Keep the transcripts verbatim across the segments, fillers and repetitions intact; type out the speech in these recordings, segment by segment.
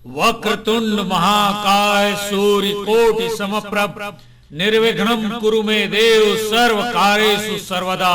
वक्रतुंड महाकाय सूर्य कोटि समप्रभ, निर्विघ्नं कुरु मे देव सर्व कार्येषु सर्वदा।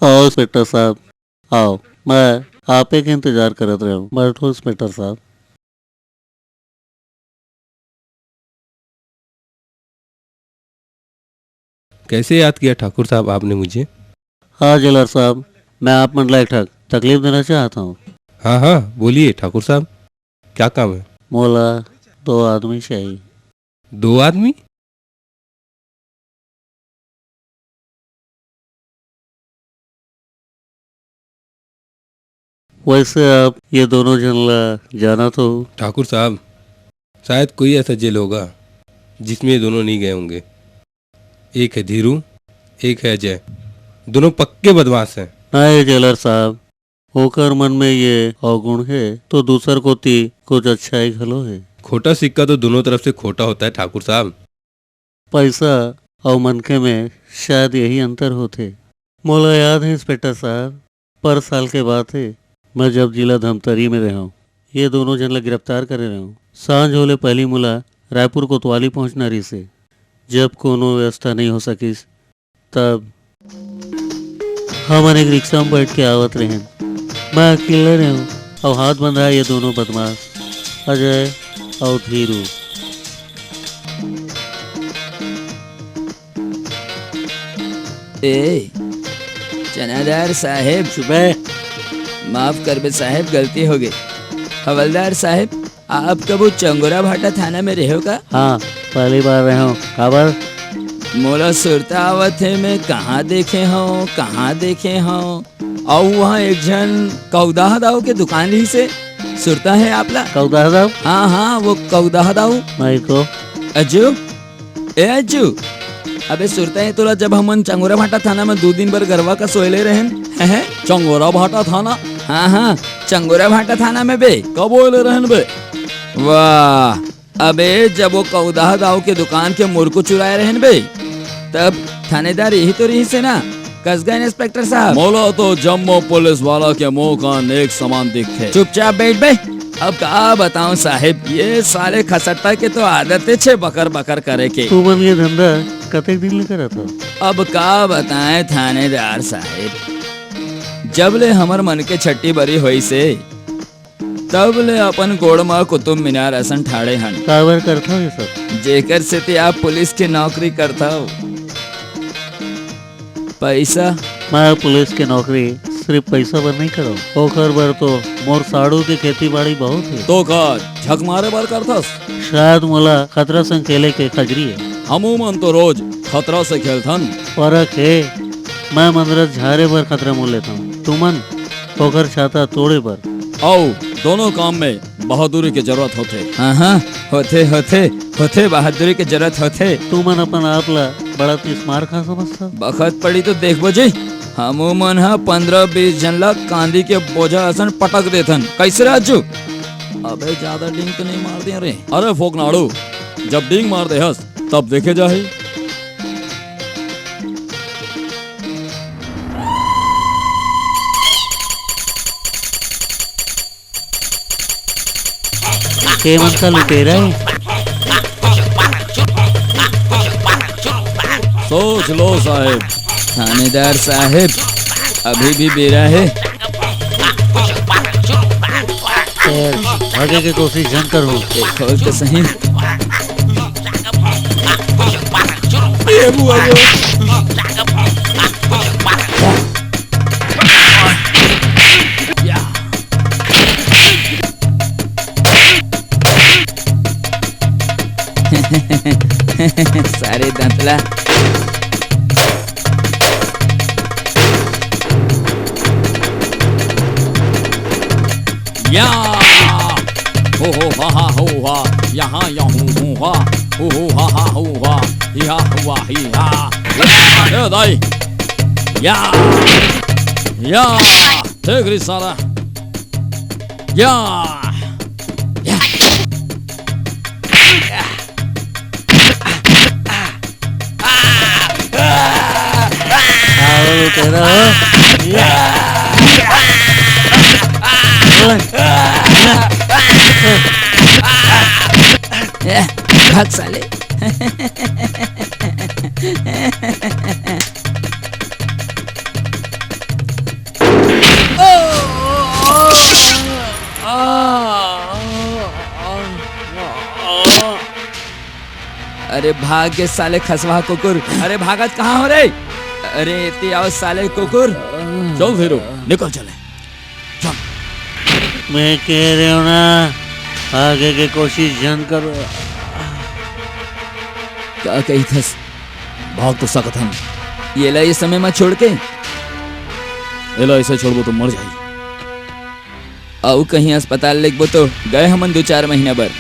आओ इंस्पेक्टर साहब, आओ, मैं आपे के इंतजार करत रहे हूँ। बैठो इंस्पेक्टर साहब। कैसे याद किया ठाकुर साहब आपने मुझे? हाँ जेलर साहब, मैं आप मन ला एक ठक तकलीफ देना चाहत हूँ। हाँ हाँ, बोलिए ठाकुर साहब, क्या काम है? मोला दो आदमी चाहिए। दो आदमी? वैसे आप ये दोनों झन ला जानत हो? ठाकुर साहब, शायद कोई ऐसा जेल होगा जिसमें ये दोनों नहीं गए होंगे। एक है धीरू, एक है अजय। दोनों पक्के बदमाश हैं। नहीं जेलर साहब, ओकर मन में ये अवगुण है तो दूसर कोती कुछ अच्छाई घलो है। खोटा सिक्का तो दोनों तरफ से खोटा होता है ठाकुर साहब। पैसा अउ मनखे में शायद यही अंतर होथे। मोला याद है इंस्पेक्टर साहब, पर साल के बात है, मैं जब जिला धमतरी में रहूं, ये दोनों झन ला गिरफ्तार करे रहूं। सांझ होले पहली मोला रायपुर कोतवाली पहुंचना रहिसे। जब कोनो व्यवस्था नहीं हो सकिस, तब हमन एक रिक्शा में बैठ के आवत रहेन। मैं अकेले रहेंव अउ हाथ बंधा ये दोनों बदमाश, अजय अउ धीरू। ए, चनादार साहेब। सुबह। माफ करबे साहेब, गलती होगे। हवलदार साहेब, आप कभू चंगोरा भाटा थाना में रहेव का? हाँ, पहली बार रहेंव। काबर? मोला सुरता आवत हे, मैं कहाँ देखे हंव, कहाँ देखे हंव। अउ वहाँ एक झन कौदाह दाऊ के दुकान रहिसे, सुरता हे आपला? कौदाह दाऊ? हाँ, हाँ, वो कौदाह दाऊ। नहीं को। अजू, ए अज्जू, अबे सुरता हे तोला, जब हमन चंगोरा भाटा थाना में दू दिन बर गरवा का सोए ले रहेन, हैं, हैं? चंगोरा भाटा थाना? हाँ, हाँ, चंगोरा भाटा थाना में बे। कब ओए ले रहेन बे? वाह, अबे जब वो कौदाह दाऊ के दुकान के मुरकू चुराए रहेन बे, तब थानेदार यही तो रहिसे ना, कसगा इंस्पेक्टर साहब। मोला तो जम्मो पुलिस वाला के मुंह कान एक समान दिखथे। चुपचाप बैठ बे। अब का बताऊं साहेब, ये साले खसट्टा के तो आदते छे बकर बकर करे के। तुमन ये धंधा कतेक दिन ले करत हो? अब का बताएं थानेदार साहेब, जब ले हमर मन के छट्टी बरी होइस हे, तब ले अपन गोड़ म कुतुब मीनार असन ठाड़े हन। काबर करथव ये सब? जेकर सेती आप पुलिस के नौकरी करथव। पैसा? मैं पुलिस के नौकरी सिर्फ पैसा बर नहीं करव, ओकर बर तो मोर साढ़ू के खेती बाड़ी बहुत हे। तो का झक मारे बर करथस? शायद मोला खतरा संग खेले के खजरी हे। हमू मन तो रोज खतरा से खेलथन। फरक हे, मैं मंदरस झारे बर खतरा मोल लेथंव, तुमन ओकर छाता तोड़े बर। अउ दोनों काम में बहादुरी के जरूरत होथे। हाँ, हाँ, होथे, होथे, होथे, बहादुरी के जरूरत होथे। तुमन अपन आप ला बड़ा तीस मार खा समझथव। बखत पड़ी तो देखबो जी, हमू मन ह पंद्रह बीस झन ला कांदी के बोझा असन पटक देथन। कैसे राजू? अबे ज्यादा डींग तो नहीं मार दिया रे। अरे फोकनाड़ू, जब डींग मार देहस, तब देखे जाही। के मन का लुटेरा हे? सोच लो साहेब। थानेदार साहेब, अभी भी बेरा हे। ए, भागे के कोशिश झन करहू। ए, खोल तो सही। ए, बुआ रे। सारे दंतला। या। हो, हो, हा, हा, हो, हा। यहाँ, या, हूँ, हूँ, हा। हो, हो, हा, हा, हो, हा। ही, हा, हुआ, ही, हा। या। ए, दाई। या। या। देख रही सारा। या। या। आओ, तेरा हो। ए, भाग साले। अरे भाग गे साले खसवा कुकुर, अरे भागत कहाँ हो रे? अरे एती आओ साले कुकुर। चल धीरू, निकल चले। चल। मैं कह रहे हूँ ना, आगे के कोशिश झन करो। का कही थस? भाग तो सकत हन। येला ये समय मा छोड़ के? एला ऐसे छोड़बो तो मर जाही। अउ कहीं अस्पताल लेगबो तो गए हमन दू चार महीना बर।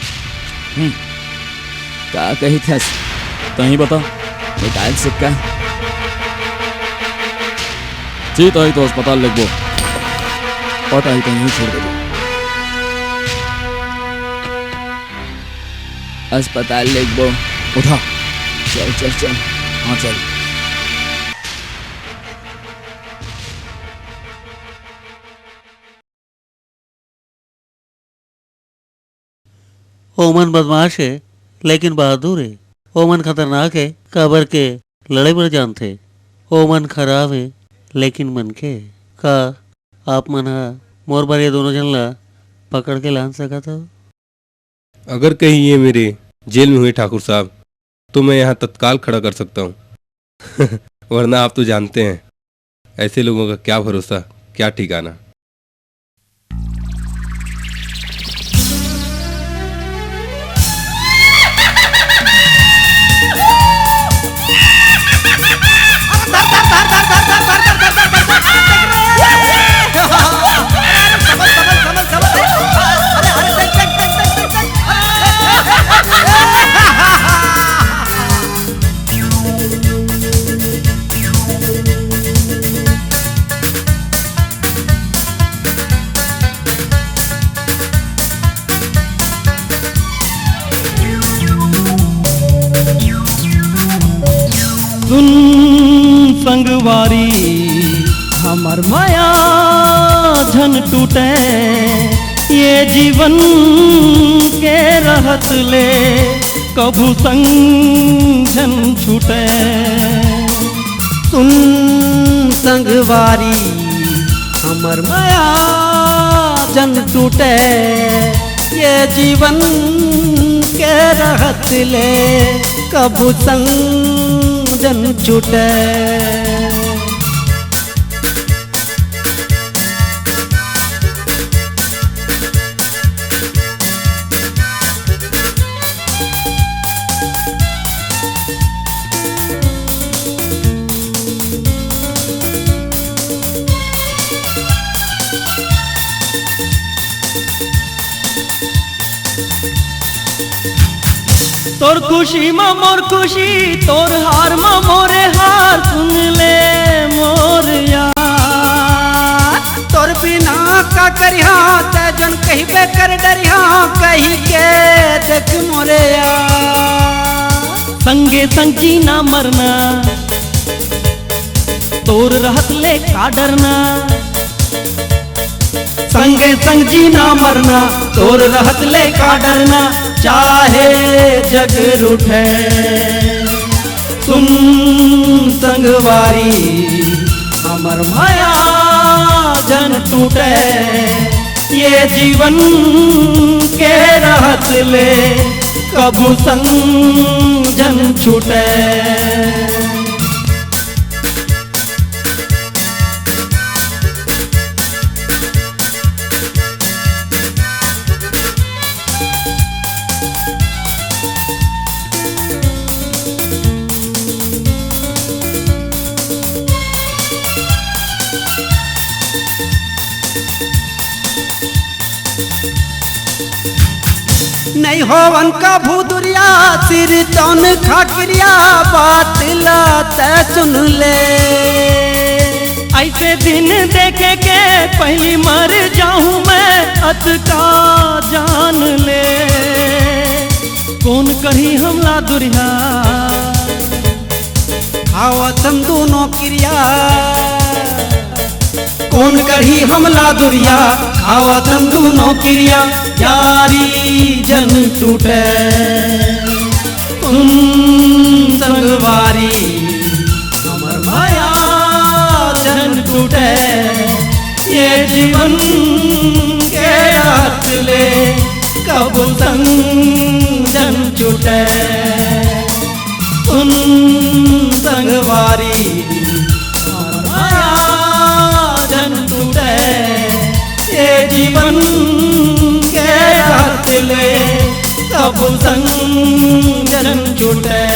हम्म। का कही थस? तहीं बता। निकाल सिक्का। चीत आही तो अस्पताल लेगबो, पट आही तो यहीं छोड़ देबो। अस्पताल लेगबो। उठा। चल, चल, चल। हाँ, चल। ओमन बदमाश हे, लेकिन बहादुर हे। ओमन खतरनाक हे, काबर के लड़े बर जानथे। ओमन खराब हे, लेकिन मनखे हे। का आप मन ह मोर बर ये दोनों झन ला पकड़ के लान सकत हव? अगर कहीं ये मेरे जेल में हुए ठाकुर साहब, तो मैं यहाँ तत्काल खड़ा कर सकता हूँ। वरना आप तो जानते हैं, ऐसे लोगों का क्या भरोसा, क्या ठिकाना। सुन संगवारी, हमर मया झन टूटे, ये जीवन के रहत ले कभू संग झन छूटे। सुन संगवारी, हमर मया जन टूटे, ये जीवन के रहत ले कभू संग जन छूटे। तोर खुशी म मोर खुशी, तोर हार म मोरे हार, सुन ले मोर यार। तोर बिना का करिहा, ते जन कहिबे कर डरिहा, कहि के देख मोरे यार। संगे संग जीना मरना, तोर रहत ले का डरना। संगे संग जीना मरना, तोर रहत ले का डरना, चाहे जग रूठे। सुन संगवारी, हमर मया जन टूटे, ये जीवन के रहत ले कभू संग जन छूटे। नहीं होवन कभू दुरिया, सिर तौन खाकिरिया, बात ला तै सुन ले। ऐसे दिन देखे के पहली मर जाहूं मैं, अतका जान ले। कौन करही हमला दुरिया, आवत हम दोनों किरिया। कौन करही हमला दुरिया, आवत हम दोनों किरिया, यारी जन टूटे। सुन संगवारी, हमर मया जन टूटे, ये जीवन के रात ले कभू संग जन छूटे। सुन संगवारी, हमर मया जन टूटे, ये जीवन के रात ले कभू संग जन छूटे।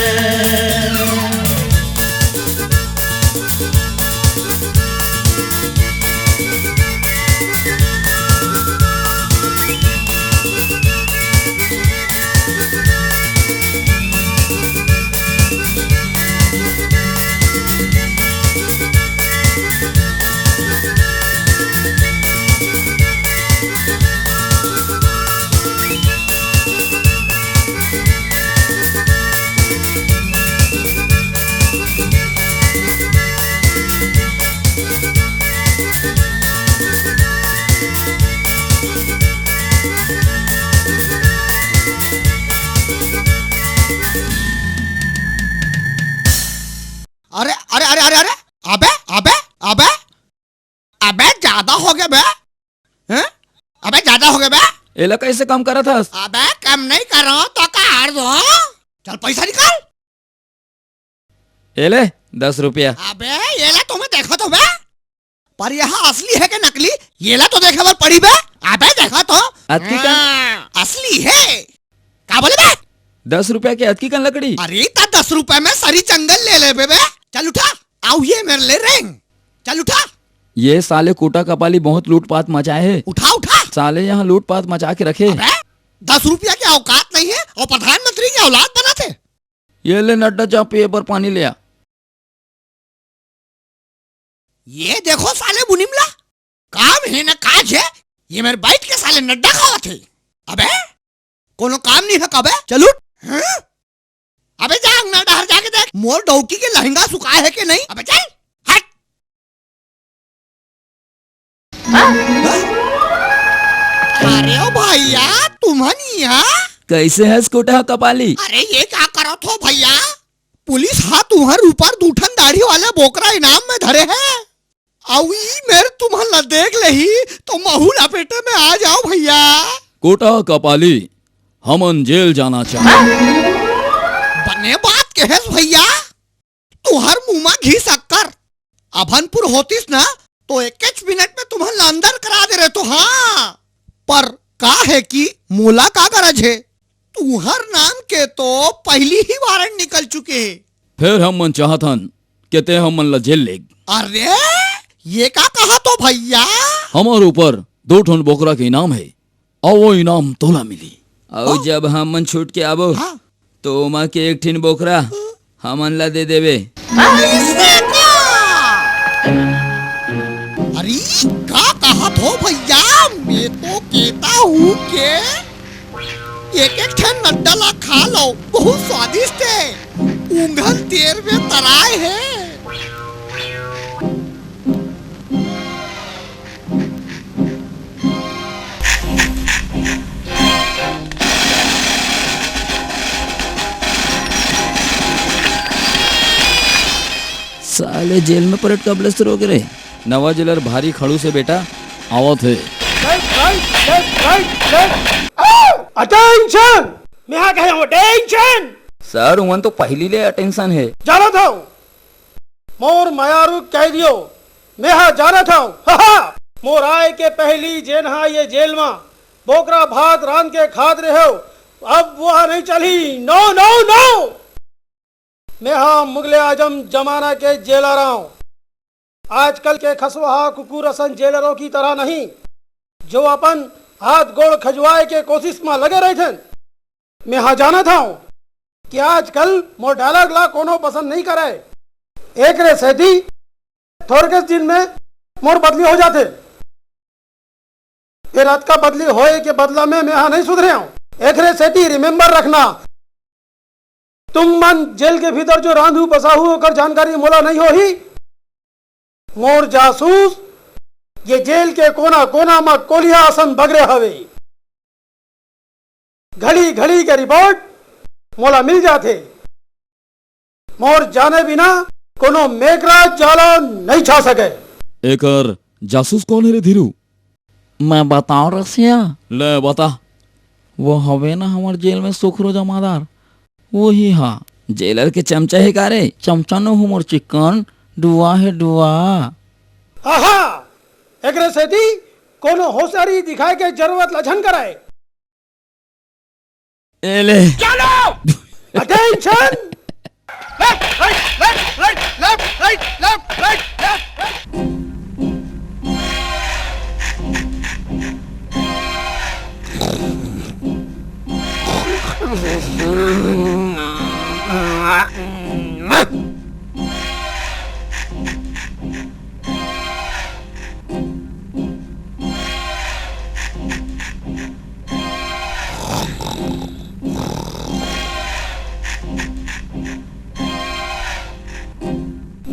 अरे, अरे, अरे, अरे, अरे, अबे, अबे, अबे, अबे, ज्यादा हो गया बे, हैं? अबे, ज्यादा हो गया बे। एला कैसे कम करत हस? अबे, कम नहीं कर रहा हूँ, तो का हार दो? चल, पैसा निकाल। एले, दस रुपया। अबे, एला तो मैं देखा तो बे। पर यह असली है कि नकली, एला तो देखे बर पड़ी बे। अबे, देखा तो। अतकी कन? हाँ, असली है। का बोले बे? दस रुपया के अतकी कन लकड़ी? अरे, त दस रुपया में सरी जंगल ले लेबे बे। चल उठा, आओ ये मेरे ले रेंग। चल उठा। ये साले कोटा कपाली बहुत लूटपाट मचाए हे। उठा, उठा। साले यहाँ लूटपाट मचा के रखे। अबे, दस रुपया के औकात नहीं है और प्रधानमंत्री के औलाद बनाथे। ये ले नड्डा, जा पिए बर पानी ले आ। ये देखो साले मुनीम ला, काम हे ना काज हे, ये मेर बइठ के साले नड्डा खावत हे। अबे कोनो काम नहीं हे का बे? चल उठ। हाँ? अबे जा अंगना डहर जाके देख, मोर डौकी के लहंगा सुखाए हे के नहीं। अबे चल, हट। अरे ओ भैया, तुमन यहाँ? कैसे हस कोटा कपाली? अरे ये का करत हो भैया? पुलिस हा तुहर ऊपर दू ठन दाढ़ी वाले बोकरा इनाम में धरे हे। अउ ई मेर तुमन ला देख लेही तो महू लपेटे में आ जाव भइया। कोटा कपाली, हमन जेल जाना चाहत। बने बात कहेस भइया, तुहर मुंह म घी शक्कर। अभनपुर होतिस ना तो एकेच मिनट में तुमन ला अंदर करा दे रहे तो हाँ। पर का हे कि मोला का गरज हे? तुहर नाम के तो पहिली ही वारंट निकल चुके हे। फेर हमन चाहत हन के तें हमन ला जेल लेग। अरे, ये का कहत हो भइया? हमर ऊपर दू ठन बोकरा के इनाम हे, अउ वो इनाम तोला मिली। अउ हाँ। जब हमन छूट के आबो, हाँ। तो ओमा के एक ठिन बोकरा हमन ला दे देबे। अरे, का कहत हो भइया? मैं तो केता हूँ के एक एक ठन नड्डा ला खा लव, बहुत स्वादिष्ट हे। उंघन तेर में तराय हे। साले जेल में परेड कब ले शुरू हो गे रे? नवा जेलर भारी खड़ूस हे बेटा, आवत हे। Left, right, left, right, left। Attention! मैं हा कहे हूँ, attention! सर, उमन तो पहिली ले अटेंशन हे। जानत हव, मोर मयारू कैदियो, मैं हा जानत हव। हा, हा। मोर आय के पहिली जेन हा ये जेल मा बोकरा भात रांध के खात रहेव, अब वो हा नहीं चलही। No, no, no! मैं हा मुगले आजम जमाना के जेलर आंव। आजकल के खसवाहा कुकुर असन जेलरों की तरह नहीं, जो अपन हाथ गोड़ खजुवाए के कोशिश मा लगे रहिथें। मैं हा जानत हंव कि आजकल मोर डायलॉग ला कोनो पसंद नहीं करे। एकरे सेती थोरकेच दिन में मोर बदली हो जाथे। ये रात का बदली होए के बदला में मैं हा नहीं सुधरे हंव। एकरे सेती remember रखना, तुम मन जेल के भीतर जो रांधू बसाहू ओकर जानकारी मोला नहीं होही। मोर जासूस ये जेल के कोना कोना म कोलिहा असन बगरे हवे। घड़ी घड़ी के रिपोर्ट मोला मिल जाथे। मोर जाने बिना कोनो मेकरा जाला नहीं छा सके। एकर जासूस कौन हे रे धीरू? मैं बताओ रसिया। ले बता। वो हवे ना हमर जेल में सुखरू जमादार, वही हा। जेलर के चमचा हे का रे? चमचा न हो मोर चिक्कन, डुआ हे डुआ। आहा! एकरे सेती कोनो होशियारी दिखाए के जरूरत ला झन कराए। ए ले। चलो! Attention! Left, right, left, right, left, right, left, right, left, left.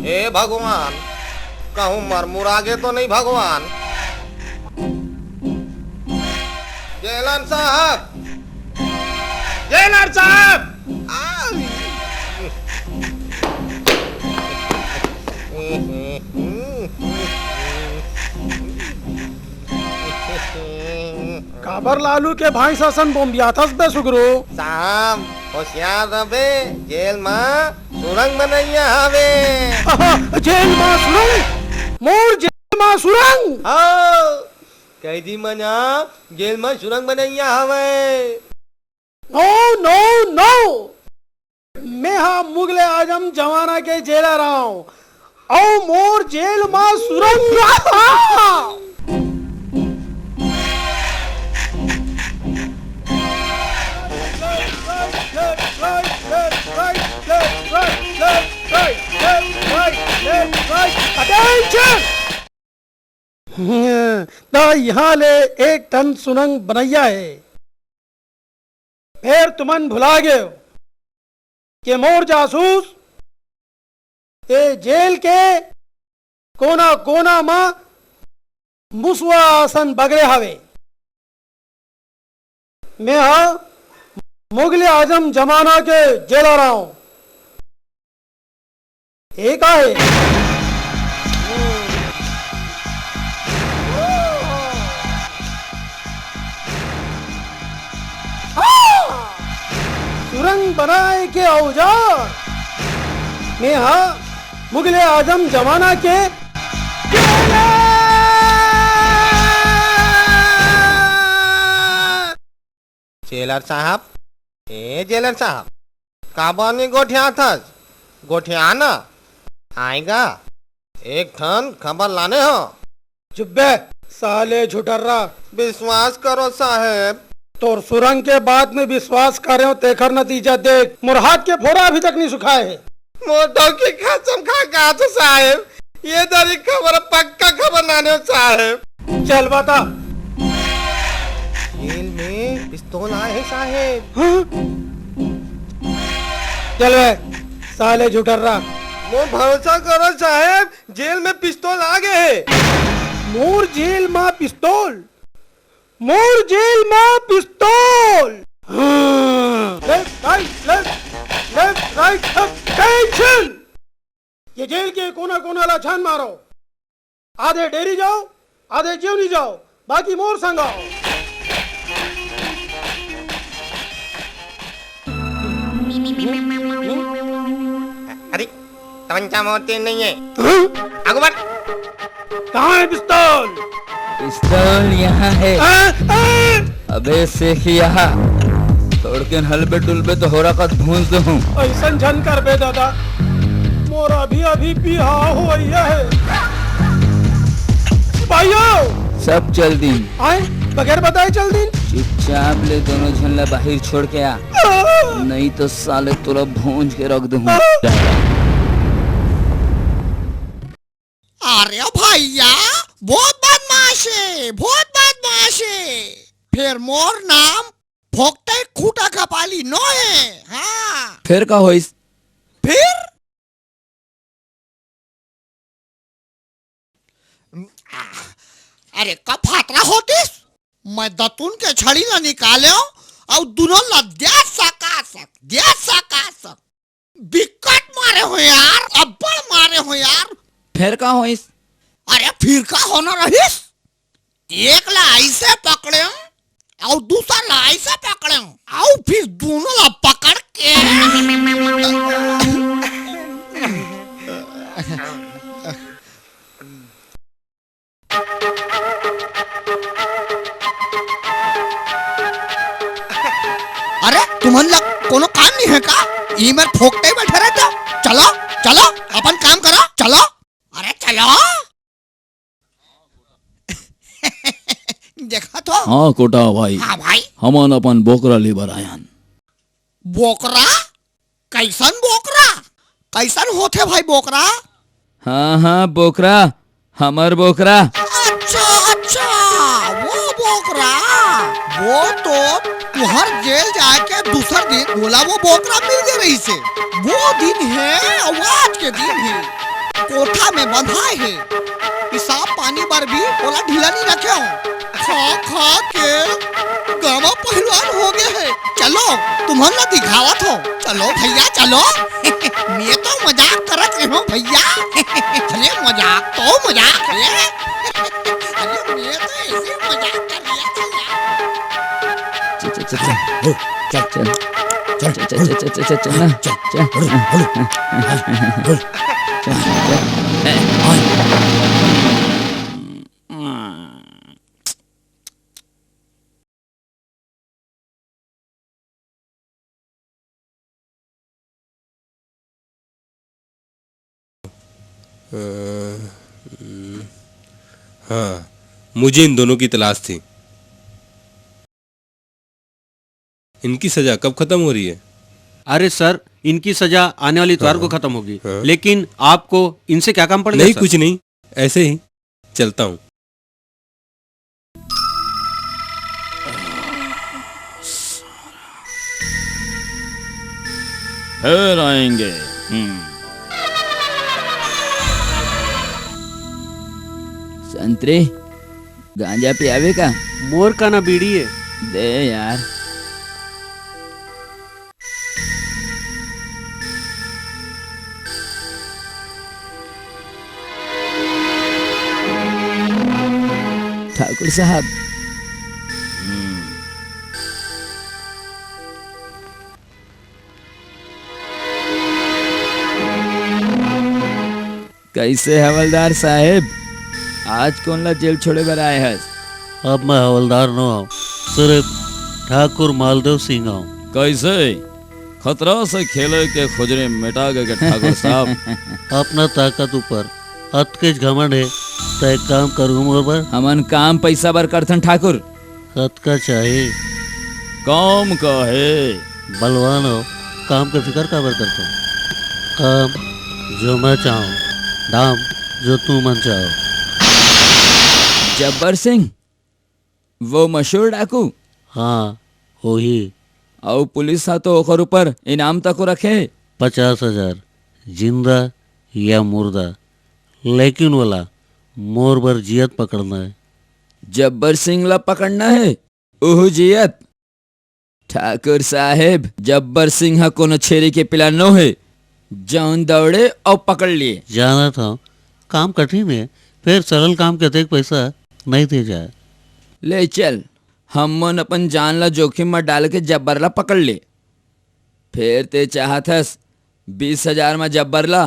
हे भगवान, कहूँ मरमुरा गे तो नहीं भगवान? जेलर साहब, जेलर साहब। काबर लालू के भाई असन बोम्बियाथस बे सुगरू? साहब, होशियार रबे, जेल मा सुरंग बनैया हवे। आहा, जेल मा सुरंग? मोर जेल मा सुरंग? हाँ, कैदी मन हा जेल मा सुरंग बनैया हवे। No, no, no! मैं हा मुगले आजम जमाना के जेलर आंव। अउ मोर जेल मा सुरंग। Attention! त इहाँ ले एक ठन सुरंग बनैया हे। फेर तुमन भुला गेव के मोर जासूस ए जेल के कोना-कोना म मुसवा असन बगरे हवे। मैं हा मुगले आजम जमाना के जेलर आंव। ए का हे? बनाए के औजार। मैं हा मुगले आजम जमाना के जेलर साहब, ए जेलर साहब, काबर नइ गोठियाथस? गोठिया ना, आएगा। एक ठन खबर लाने हो। चुप बे, साले झुठर्रा। विश्वास करो साहेब। तोर सुरंग के बात में विश्वास करे हो, तेखर नतीजा देख, मोर हाथ के फोड़ा अभी तक नहीं सुखाए है। मोटो की कसम खा कहा तो साहेब, ये दरी खबर पक्का खबर लाने हो साहेब। चल बता। जेल में पिस्तौल आए है साहेब। हाँ? चल बे, साले झुठर्रा। मोर भरोसा करो साहेब, जेल में पिस्तौल आ गए है। मोर जेल मा पिस्तौल, मोर जेल मा पिस्तौल। हाँ। Left, right, left, left, right, सब attention। ये जेल के कोना कोना ला छान मारो। आधे डेरी जाओ, आधे जेवनी जाओ, बाकी मोर संग आओ। अरे, तमंचा मोर तीर नहीं है। हाँ? आगू बढ़। कहाँ है पिस्तौल? पिस्तौल यहाँ है। हाँ? हाँ? अबे सेखिया, थोड़केन हलबे डुलबे तो होरा कस भूंज दूँ। ऐसन झन करबे दादा, मोर अभी अभी बिहाव होइया है। सिपाहियों! सब चल दीन। आए, बगैर बताए चल दीन। चुपचाप ले दोनों झन ला बाहिर छोड़ के आ, आ! नहीं तो साले तोला भूंज के रख दूँ। आ! अरे भैया, बहुत बदमाश है, बहुत बदमाश है। फिर मोर नाम फोकटे खूटा कपाली नो है। हाँ। फिर का होइस? फिर? अरे का फातरा होतिस? मैं दतुन के छड़ी ला निकालेंव अउ दुनों ला द्या सकासक, द्या सकासक। बिकट मारे हो यार, अब्बड़ मारे हो यार। फेर का होइस? अरे फिर का होना रहिस? एक ला ऐसे पकड़ेंव अउ दूसर ला ऐसे पकड़ेंव अउ फिर दुनों ला पकड़ के अरे, तुमन ला कोनो काम नहीं है का? ई मेर फोकटे बैठे रहते हो? चलो, चलो, अपन काम करो, चलो। अरे, चलो। देखा तो। हाँ, कोटा भाई। हाँ, भाई। हमन अपन बोकरा ले बर आयन। बोकरा? कैसन बोकरा? कैसन होथे भाई बोकरा? हाँ, हाँ, बोकरा, हमर बोकरा। अच्छा, अच्छा, वो बोकरा, वो तो तुहर जेल जाए के दूसर दिन मोला वो बोकरा मिल गे रहिसे। वो दिन है, अउ आज के दिन है। कोठा में बंधाए हे। पेशाब पानी बर भी ओला ढीला नहीं रखे हो। खा खा के गामा पहलवान हो गए है। चलो, तुमन ला दिखावत हो। चलो भैया, चलो। मैं तो मजाक करत रहे हूँ भैया। अरे मजाक तो मजाक है। अरे मैं तो ऐसे मजाक कर लिया था यार। चल, चल, चल, चल। हो, चल। चल, चल। चल, चल, चल, चल, चल, चल, चल ना। चल, चल। Hello, hello. चल, चल। ए। अ, हम्म, हाँ, मुझे इन दोनों की तलाश थी। इनकी सजा कब खत्म हो रही है? अरे सर, इनकी सजा आने वाली इतवार हाँ, को खत्म होगी, हाँ। लेकिन आपको इनसे क्या काम पड़ गया नहीं, सर? कुछ नहीं, ऐसे ही चलता हूँ। फिर आएंगे। हम्म। संतरी, गांजा पियावे का? मोर कना बीड़ी है। दे यार। ठाकुर साहब। हम्म। कैसे हवलदार साहेब, आज कोन ला जेल छोड़े बर आए हस? अब मैं हवलदार नो हूँ, सिर्फ ठाकुर मालदेव सिंह हूँ। कैसे? खतरा से खेले के खुजरी मिटा गे के ठाकुर साहब। अपना ताकत ऊपर अतकेच घमंड हे, त एक काम करहूँ मोर बर। हमन काम पैसा बर करथन ठाकुर। कतका चाही? काम का हे? बलवान हो, काम के फिकर काबर करथो? काम जो मैं चाहूँ, दाम जो तू मन चाहो। जब्बर सिंह, वो मशहूर डाकू? हाँ, वही। अउ पुलिस हा तो ओकर ऊपर इनाम तको रखे हे। पचास हजार, जिंदा या मुर्दा, लेकिन वोला मोर बर जियत पकड़ना हे। जब्बर सिंह ला पकड़ना हे, ओहू जियत। ठाकुर साहेब, जब्बर सिंह ह कोनो छेरी के पिला नो हे, जौन दौड़े अउ पकड़ लिए। जानत हव, काम कठिन हे, फेर सरल काम के अतेक पैसा नइ दे जाए। ले चल, हमन अपन जान ला जोखिम म डाल के जब्बर ला पकड़ ले। फेर ते चाहत हस बीस हजार म जब्बर ला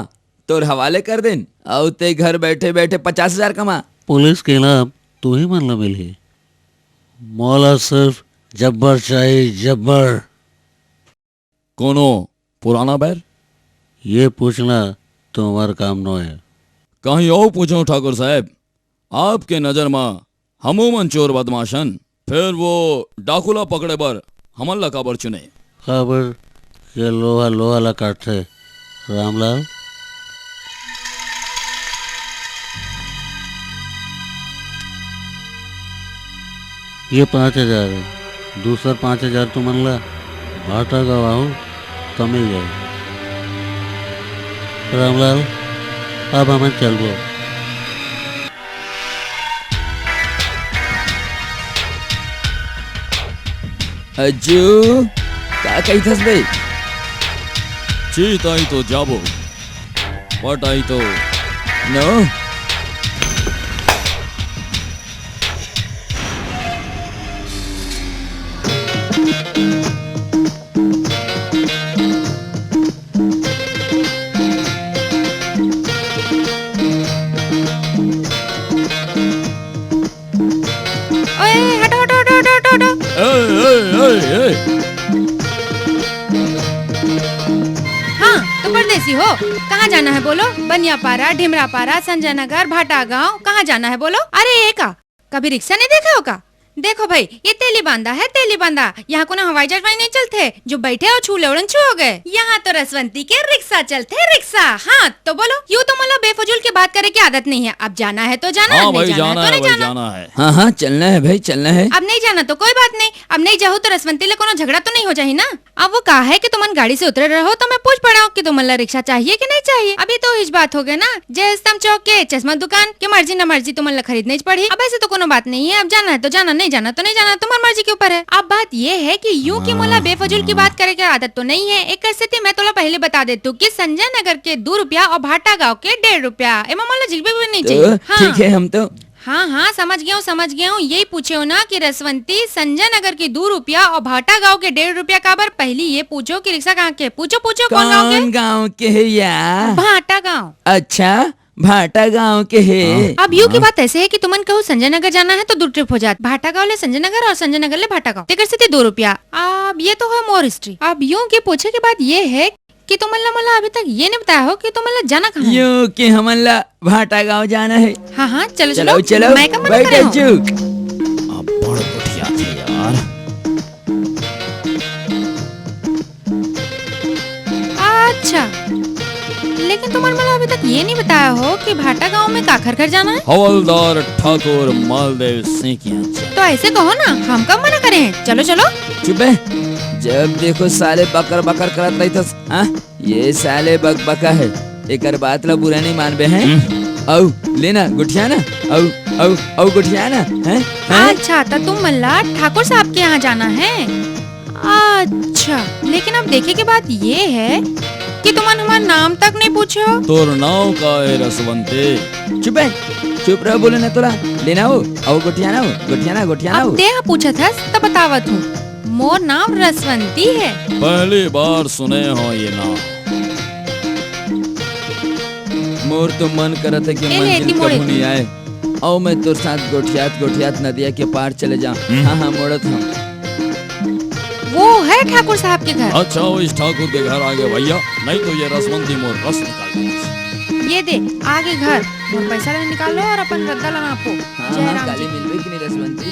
तोर हवाले कर देन, अउ ते घर बैठे बैठे पचास हजार कमा। पुलिस के इनाम तुही मन ला मिलही, मोला सिर्फ जब्बर चाही, जब्बर। कोनो पुराना बैर? ये पूछना तुम्हार काम नो हे। कहीं अउ पूछो ठाकुर साहेब, आपके नजर म हमू मन चोर बदमाश हन, फेर वो डाकू ला पकड़े बर हमन ला काबर चुने? काबर के लोहा लोहा ला काटथे, रामलाल। ये पाँच हजार हे, दूसर पाँच हजार तुमन ला भाटा गाँव आहू त मिल जाही। रामलाल, अब हमन चलबो। अज्जू, का कहिथस बे? चीत आही तो जाबो, पट आही तो नो। ओए, हटो, हटो, हटो, हटो, हटो, हटो। ए, ए, ए, ए। हाँ, तो परदेसी हो, कहाँ जाना है बोलो? बनियापारा, ढिमरापारा, संजय नगर, भाटा गांव, कहाँ जाना है बोलो? अरे, ये का? कभी रिक्शा नहीं देखा हो का? देखो भाई, ये तेली बांधा है, तेली बांधा। यहाँ कोनो हवाई जहाज वाई नहीं चलथे, जो बैठे अउ छू ले उड़न छू हो गए। यहाँ तो रसवंती के रिक्शा चलथे, रिक्शा। हाँ, तो बोलो, यूं तो मोला बेफजूल के बात करे के आदत नहीं है। अब जाना है तो जाना, हाँ नहीं भाई, जाना है जाना तो है नहीं भाई, जाना। जाना है। हाँ, हाँ, चलना है भाई, चलना है। अब नहीं जाना तो कोई बात नहीं, अब नहीं जाहू तो रसवंती ले कोनो झगड़ा तो नहीं हो जाही ना? अब वो का है कि तुमन गाड़ी से उतरे रहो तो मैं पूछ पड़ा हूँ कि तुमन ला रिक्शा चाहिए कि नहीं चाहिए। अभी तो इस बात हो गए ना, जय स्तंभ चौक के चश्मा दुकान के मर्जी ना मर्जी तुमन ला खरीदना ही पड़ही। अब ऐसे तो कोनो बात नहीं है, अब जाना है तो जाना, नहीं जाना तो नहीं जाना, तुम्हारी मर्जी के ऊपर है। अब बात ये है कि यूं कि मोला बेफजूल की बात करे के आदत तो नहीं है। एक स्थिति मैं तोला पहले बता देती हूँ कि संजय नगर के दो रुपया और भाटा गांव के डेढ़ रुपया, एमा मोला झिझक भी नहीं तो चाहिए। हाँ। ठीक है, हम तो हाँ, हाँ, समझ गया हूँ, समझ गया हूँ। यही पूछे हो ना कि रसवंती, संजय नगर के दो रुपया और भाटा गांव के डेढ़ रुपया काबर? पहली ये पूछो कि रिक्शा कहाँ के? पूछो, पूछो, कौन गांव के? कौन गांव के है या? भाटा गांव। अच्छा, भाटा गांव के है। हाँ। अब यूं की बात ऐसे है कि तुमन कहू संजय नगर जाना है तो दो ट्रिप हो जात, भाटा गांव ले संजय नगर और संजय नगर ले भाटा गांव। तेकर सेती दो रुपया। अब ये तो है मोर हिस्ट्री। अब यूं के पूछे के बाद ये है कि तुमन ला मोला अभी तक ये नहीं बताया हो कि तुमन ला जाना कहाँ है? यूं कि हमन ला भाटा गांव जाना है। हाँ, हाँ, चलो, चलो, चलो। चलो, मैं का मना बैठ करे हूँ? अज्जू। अब्बड़ गोठियाथे यार। अच्छा, लेकिन तुमन मोला अभी तक ये नहीं बताया हो कि भाटा गांव में काखर घर जाना है? हवलदार ठाकुर मालदेव सिंह के यहाँ। तो ऐसे कहो ना, हम कब मना करे हैं? चलो, चलो। चुप बे, जब देखो साले बकर बकर करत रहिथस, हाँ? ये साले बकबका है, एकर बात ला बुरा नहीं मानबे हैं? हम्म। अउ, लेना, गोठियाना, अउ, अउ, अउ गोठियाना, हैं? हैं? अच्छा, तो तुमन ला ठाकुर साहब के यहाँ जाना है? अच्छा, लेकिन अब देखे के बात ये है कि तुमन हमार नाम तक नहीं पूछे हो। तोर नाव का है रसवंती? चुप है, चुप रहो, बोले ना तोला। लेना हो, अउ गोठियाना हो, गोठियाना, गोठियाना अब हो। तेहा पूछत हस, त बतावत हूँ। मोर नाम रसवंती है। पहली बार सुने हो ये नाम। मोर तो मन करत हे कि ए ले, मंजिल एती मोड़े। कभू नहीं आए, अउ मैं तोर साथ गोठियात गोठियात नदिया के पार चले जाऊं। हम्म। हाँ, हाँ, मोड़त हूँ। वो है ठाकुर साहब के घर। अच्छा, वो इस ठाकुर के घर आगे भैया, नहीं तो ये रसवंती मोर रस निकाल देती। ये दे, आगे घर। मोर पैसा ला निकालो और अपन रद्दा ला नापो। हाँ, हाँ, जयराम काली जी। मिलबे कि नहीं रसवंती?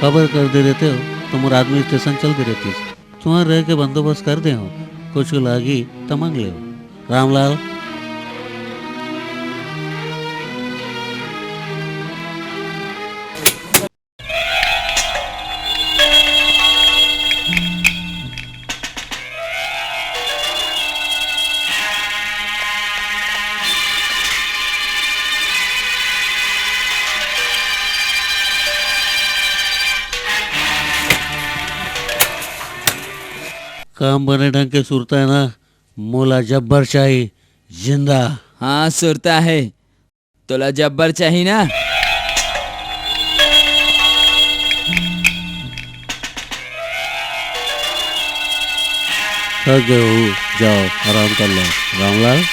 खबर कर दे रहते हो, तो मोर आदमी स्टेशन चल दे रहती। तुहां रह के बंदोबस्त कर दे हो, कुछ लागी त मांग ले हो। रामलाल। काम बने ढंग के सुरता है ना, मोला जब्बर चाही, जिंदा। हाँ, सुरता है। तोला जब्बर चाही ना? थक गए हो, जाओ आराम कर लो। रामलाल।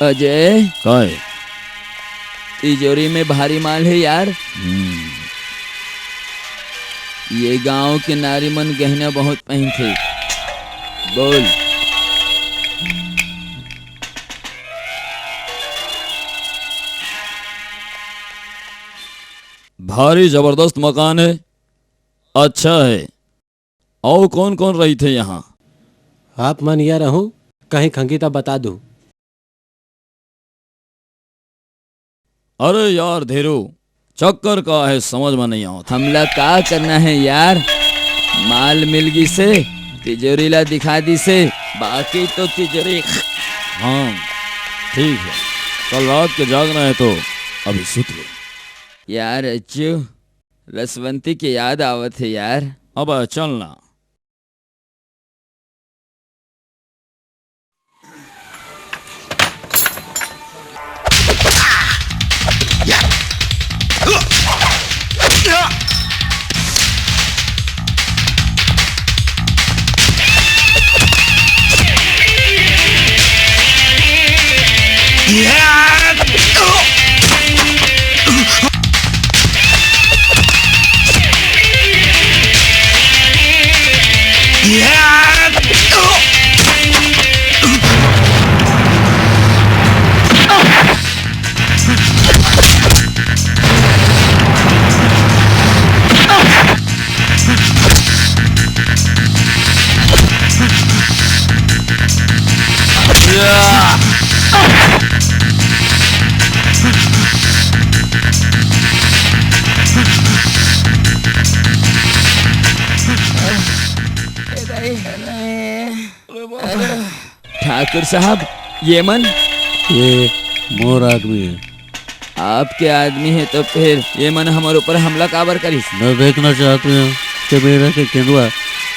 अजय। काय? तिजोरी में भारी माल है यार। हम्म। ये गांव के नारी मन गहना बहुत पहनथे। बोल। भारी जबरदस्त मकान है, अच्छा है। अउ कौन-कौन रहिथे यहाँ? आप मन या रहूं, कहीं खंगी त बता दू। अरे यार धीरू, चक्कर का है समझ में नहीं आवत। हमला का करना है यार? माल मिल गिसे, तिजोरी ला दिखा दिसे, बाकी तो तिजोरी। हाँ, ठीक है, कल रात के जागना है तो अभी सुत ले। यार अच्छू, रसवंती के याद आवत है यार। अब चलना। ठाकुर साहब, ये मन? ये मोर आदमी है। आपके आदमी है तो फिर ये मन हमर ऊपर हमला काबर करिस? मैं देखना चाहती हूँ कि मेरा के केंदुआ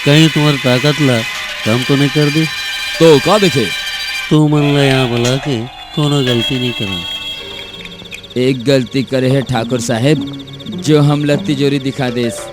कहीं तुम्हारी ताकत ला कम तो नहीं कर दी। तो का देखे? तू मन ला यहाँ बुला के कोनो गलती नहीं करा। एक गलती करे है ठाकुर साहेब, जो हमला तिजोरी दिखा देस।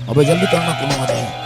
अबे जल्दी करना, कोनो आ जाए।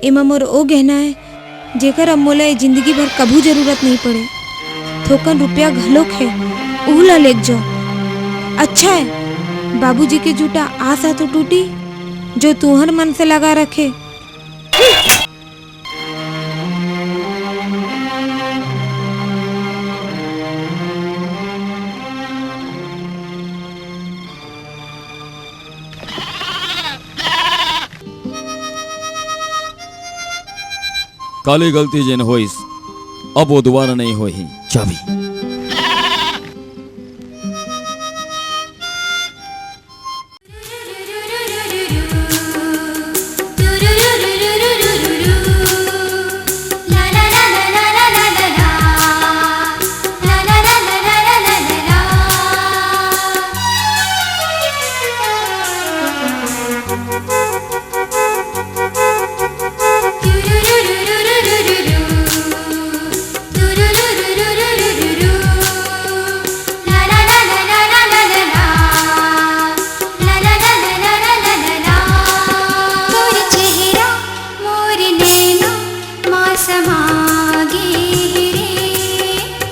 एमा मोर ओ गहना हे, जेकर अब मोला ए जिंदगी भर कभू जरूरत नइ पड़े। थोकन रुपया घलोक हे, उहू ला लेग जाओ। अच्छा हे, बाबूजी के जूटा आस ह तो टूटी, जो तुंहर मन से लगा रखे। काली गलती जेन होइस, अब वो दोबारा नइ होही। चाबी।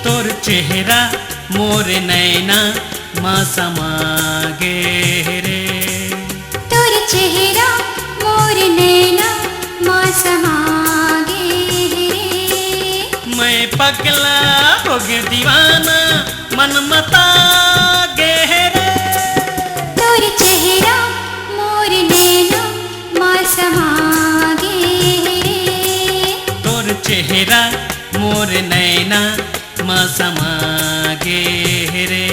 तोर चेहरा मोर नैना मा समा गे रे। तोर चेहरा मोर नैना मा समा गे रे। तोर चेहरा मोर नैना मा समा गे रे। मैं पगला हो गे दीवाना, मन मता गे रे। तोर चेहरा मोर नैना मा समा गे रे। तोर चेहरा मोर नैना मा समा गे रे।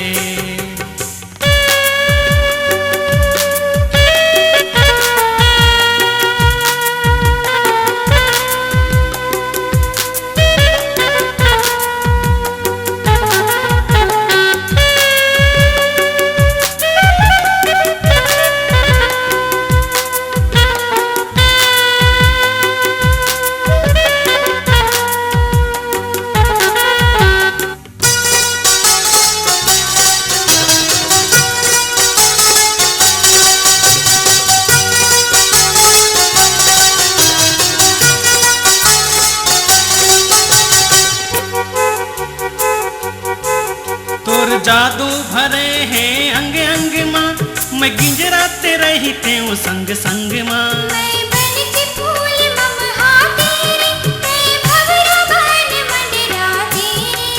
तोर जादू भरे हे अंग अंग मा, मैं गिंजराते रहितेंव संग संग मा। मैं बन के फूल ममहाते रे, तैं भंवरा बन मंडराते रे।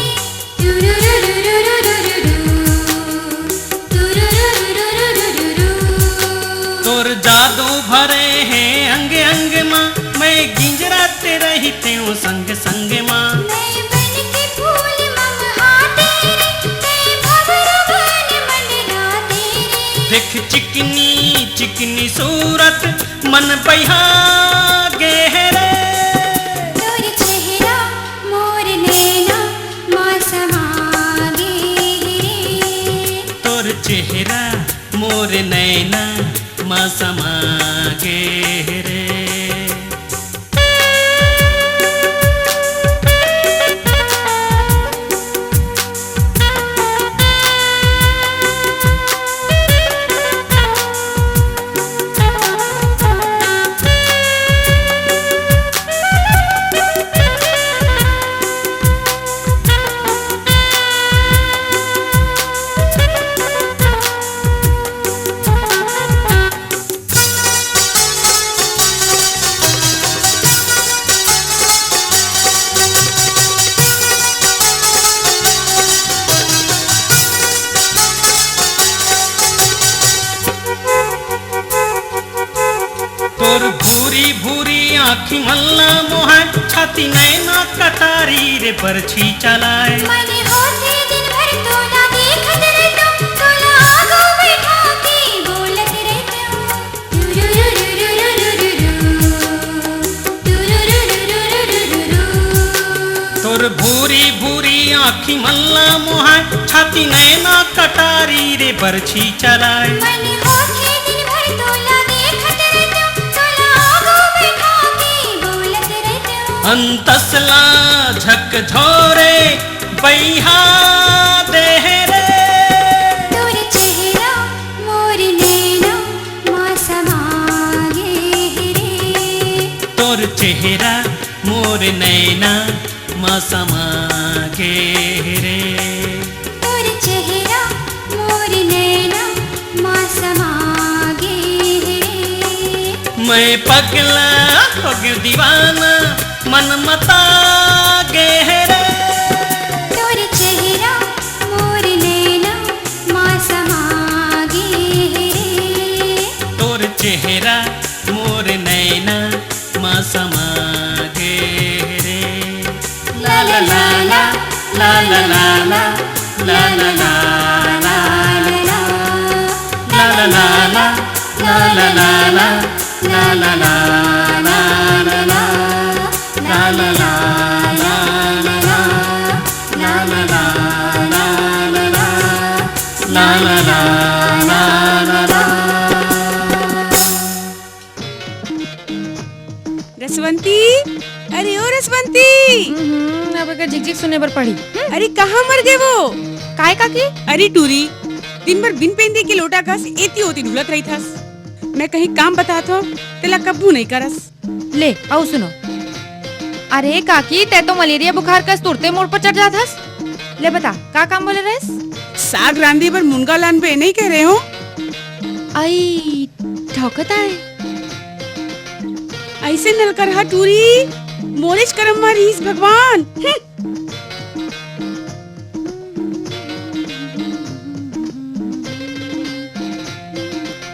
तोर जादू भरे हे अंग अंग मा, मैं गिंजराते रहितेंव संग संग मा। मैं बन के फूल ममहाते रे, तैं भंवरा बन मंडराते रे। देख चिकनी चिकनी सूरत, मन बइहा गे रे। तोर चेहरा मोर नैना मा समा गे रे। तोर चेहरा मोर नैना मा समा गे रे। तोर भूरी भूरी आँखी मन ला मोहाय, छाती नैना कटारी रे बरछी चलाय। मन होथे दिन भर तोला देखत रहितेंव, तोला आगू बैठा के बोलत रहितेंव। तोर भूरी भूरी आँखी मन ला मोहाय, छाती नैना कटारी रे बरछी चलाय। मन होथे दिन भर तोला देखत रहितेंव, तोला आगू बैठा के बोलत रहितेंव। अंतस ला झकझोरे बइहा दे रे। तोर चेहरा मोर नैना मा समा गे रे। तोर चेहरा मोर नैना मा समा गे रे। तोर चेहरा मोर नैना मा समा गे रे। मैं पगला हो गयो दीवाना मन मता गे रे। तोर चेहरा मोर नैना मा समा गे रे। तोर चेहरा मोर नैना मा समा गे रे। ला ला ला ला, ला ला ला ला, ला ला ला ला ला ला, ला ला ला ला, ला ला ला ला, ला ला ला ला ला ला, ला ला ला ला ला ला, ला ला ला ला ला ला, ला ला ला ला ला ला। रसवंती, अरे ओ रसवंती। हम्म, अब एकर झिकझिक सुने बर पड़ी। हम्म, अरे कहाँ मर गे वो? काय काकी? अरे टूरी, दिन भर बिन पेंदी के लोटा कस एती ओती ढुलत रहिथस। मैं कहीं काम बतात हंव, तेला कब्बू नहीं करस। ले, अउ सुनो। अरे काकी, तै तो मलेरिया बुखार कस तुरते मोर पर चढ़ जात हस। ले बता, का काम बोले रहेस? साग रांधे बर मुनगा लानबे, नहीं कहे रहेंव? आई, ठौकत आय। अइसे नलकरहा टूरी, मोरेच करम मा रहिस भगवान। हम्म।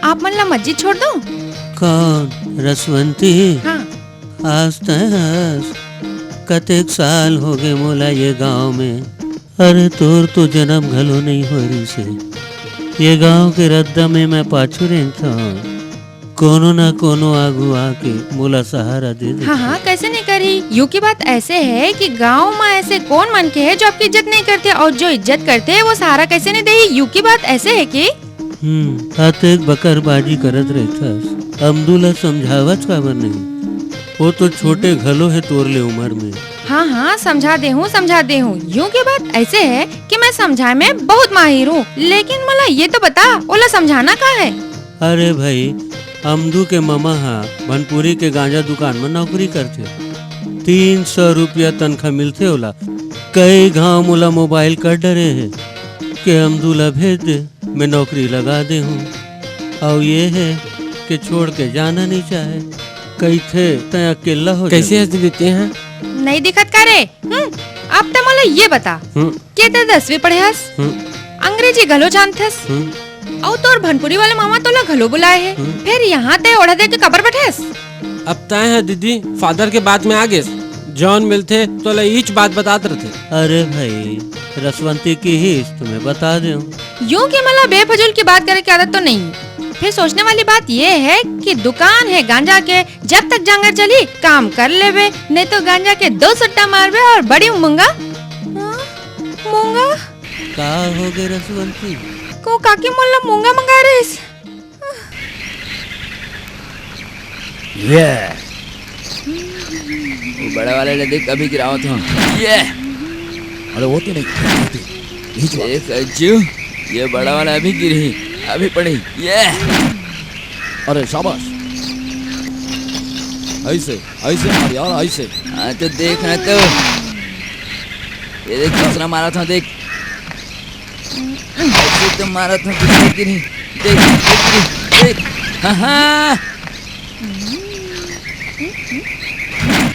आप मन ला मस्जिद छोड़ दो। कौन? रसवंती? हाँ। आज तय हस, कतेक साल होगे मोला ये गांव में। अरे, तोर तो जनम घलो नइ होय रिहिसे। ये गांव के रद्दा में मैं पाछू रेंगथंव। कोनो न कोनो आगू आके मोला सहारा दे दे। हाँ, हाँ, कैसे नहीं करही? यूं के बात ऐसे हे कि गांव में ऐसे कौन मनखे हे जो आपकी इज्जत नहीं करथे, अउ जो इज्जत करथे वो सहारा कैसे नहीं देही? यूं के बात ऐसे हे कि हम्म, अतेक बकरबाजी करत रहिथस, अमदू ला समझावत काबर नहीं? वो तो छोटे घलो हे तोर ले उमर में। हाँ, हाँ, समझा देहूँ, समझा देहूँ। यूं के बात ऐसे हे कि मैं समझाए में बहुत माहिर हूँ, लेकिन मोला ये तो बता, ओला समझाना का हे? अरे भाई, अमदू के ममा हा भनपुरी के गांजा दुकान में नौकरी करथे। तीन सौ रुपया तनखा मिलथे ओला। कई घांव मोला मोबाइल कर डरे हे के अमदू ला भेज दे। मैं नौकरी लगा दे हूँ। अउ ये हे कि छोड़ के जाना नहीं चाहे, कहिथे तैं अकेला हो कैसे जाबे। हंस देते हैं? नहीं दिखत का रे? हम्म, अब त मोला ये बता हम्म। के तैं दसवीं पढ़े हस, हम्म। अंग्रेजी घलो जानथस, हम्म। अउ तोर भनपुरी वाले मामा तोला घलो बुलाए हे, हम्म। फिर यहाँ तैं ओढ़ा दे के काबर बैठे हस? अब तैं ह दीदी फादर के बात में आ गेस, जौन मिलथे तोला ईच बात बतात रथे। अरे भाई, रसवंती किहिस त मैं बता देंव। यूं के मोला बेफजूल की बात करे के आदत तो नहीं। फिर सोचने वाली बात ये हे कि दुकान हे गांजा के, जब तक जांगर चली काम कर लेबे, नहीं तो गांजा के दो सट्टा मारबे अउ बड़ी मूंगा। हाँ, मूंगा। का होगे रसवंती? को काकी मोला मूंगा मंगा रहिस। ये। वो बड़ा वाला ले देख, अभी गिरावत हूँ। ये। अरे वो तो नहीं, वो तो नहीं। यही जो देख अज्जू, ये बड़ा वाला अभी गिरही, अभी पड़ी। ये। अरे शाबाश। ऐसे, ऐसे मार यार, ऐसे। हाँ तो देख ना तो। ये देख, दूसरा मारा था, देख। ऐसे तो मारा था, दूसरा गिरी। देख, देख, देख। हाँ, हाँ।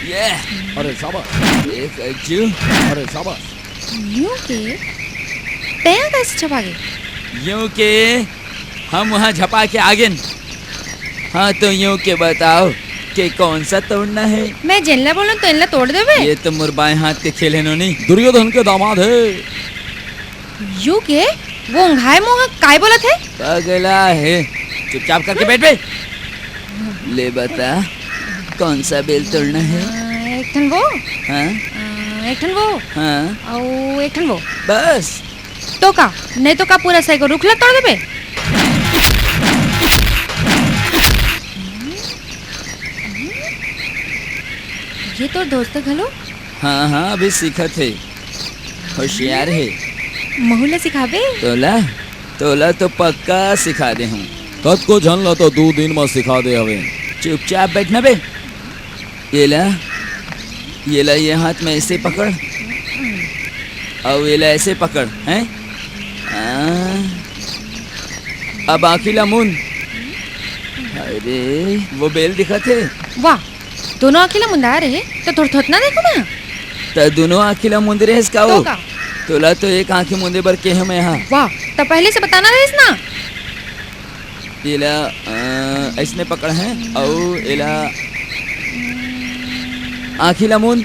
ये। अरे शाबाश। देख अज्जू। अरे शाबाश। यूं के तैं कैसे छपा गे? यूं के हम वहाँ झपा के आ गेन। हाँ, तो यूं के बताओ कि कौन सा तोड़ना है? मैं जेनला बोलूं तो इनला तोड़ देबे? ये तो मोर बाएं हाथ के खेल हे नोनी। दुर्योधन के दामाद हे। यूं के वो उंघाए मुंह काय बोलत हे? पगला हे, चुपचाप करके बैठ बे। ले बता, कौन सा बेल तोड़ना है? अ, एक ठन वो। हाँ? अ, एक ठन वो। हाँ? अउ एक ठन वो। बस? तो का, नहीं तो का पूरा सैगो रुख ला तोड़ देबे? ये तो दोस्त घलो। हाँ, हाँ, अभी सीखत हे। होशियार हे। महू ला सिखाबे? तोला, तोला तो पक्का सिखा दे हूँ। कतको झन ला तो दू दिन म सिखा दे हवे। चुपचाप बैठना बे। येला, येला ये हाथ में ऐसे पकड़, अउ येला ऐसे पकड़, हैं? आ, अब आँखी ला मूंद। अरे, वो बेल दिखत हे। वाह, दोनों आँखी ला मुंदाए रहे, त थोरथोतना देखहूँ मैं। त दोनों आँखी ला मूंद रहेस का तो वो? का? तोला तो एक आँखी मूंदे बर केहे मैं हा। वाह, त पहले से बताना रहिस ना। एला, अ, अइसने पकड़ हे, अउ एला आँखी ला मूंद।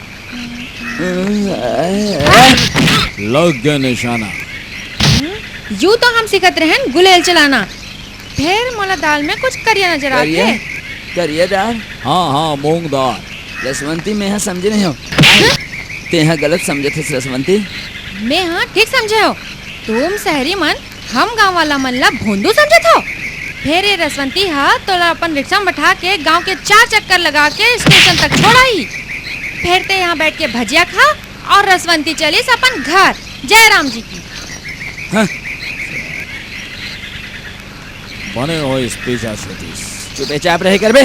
लग गे निशाना। हम्म, यू तो हम सिखत रहेन गुलेल चलाना। फेर मोला दाल में कुछ करिया नजर आत करिया? हे। करिया दाल? हाँ, हाँ, मूंग दाल। रसवंती, मेंहा समझे नइ हंव। तेंहा गलत समझत हस, रसवंती। मेंहा ठीक समझे हंव। तुम शहरी मन हम गांव वाला मन ला भोंदू समझत हव? फेर ये रसवंती ह तोला अपन रिक्शा में बठा के गांव के चार चक्कर लगा के स्टेशन तक छोड़ आही। फेर तें यहाँ बैठ के भजिया खा अउ रसवंती चलिस अपन घर। जय राम जी की। हाँ। बने होइस पीछा छूटिस। चुपेचाप रहे करबे।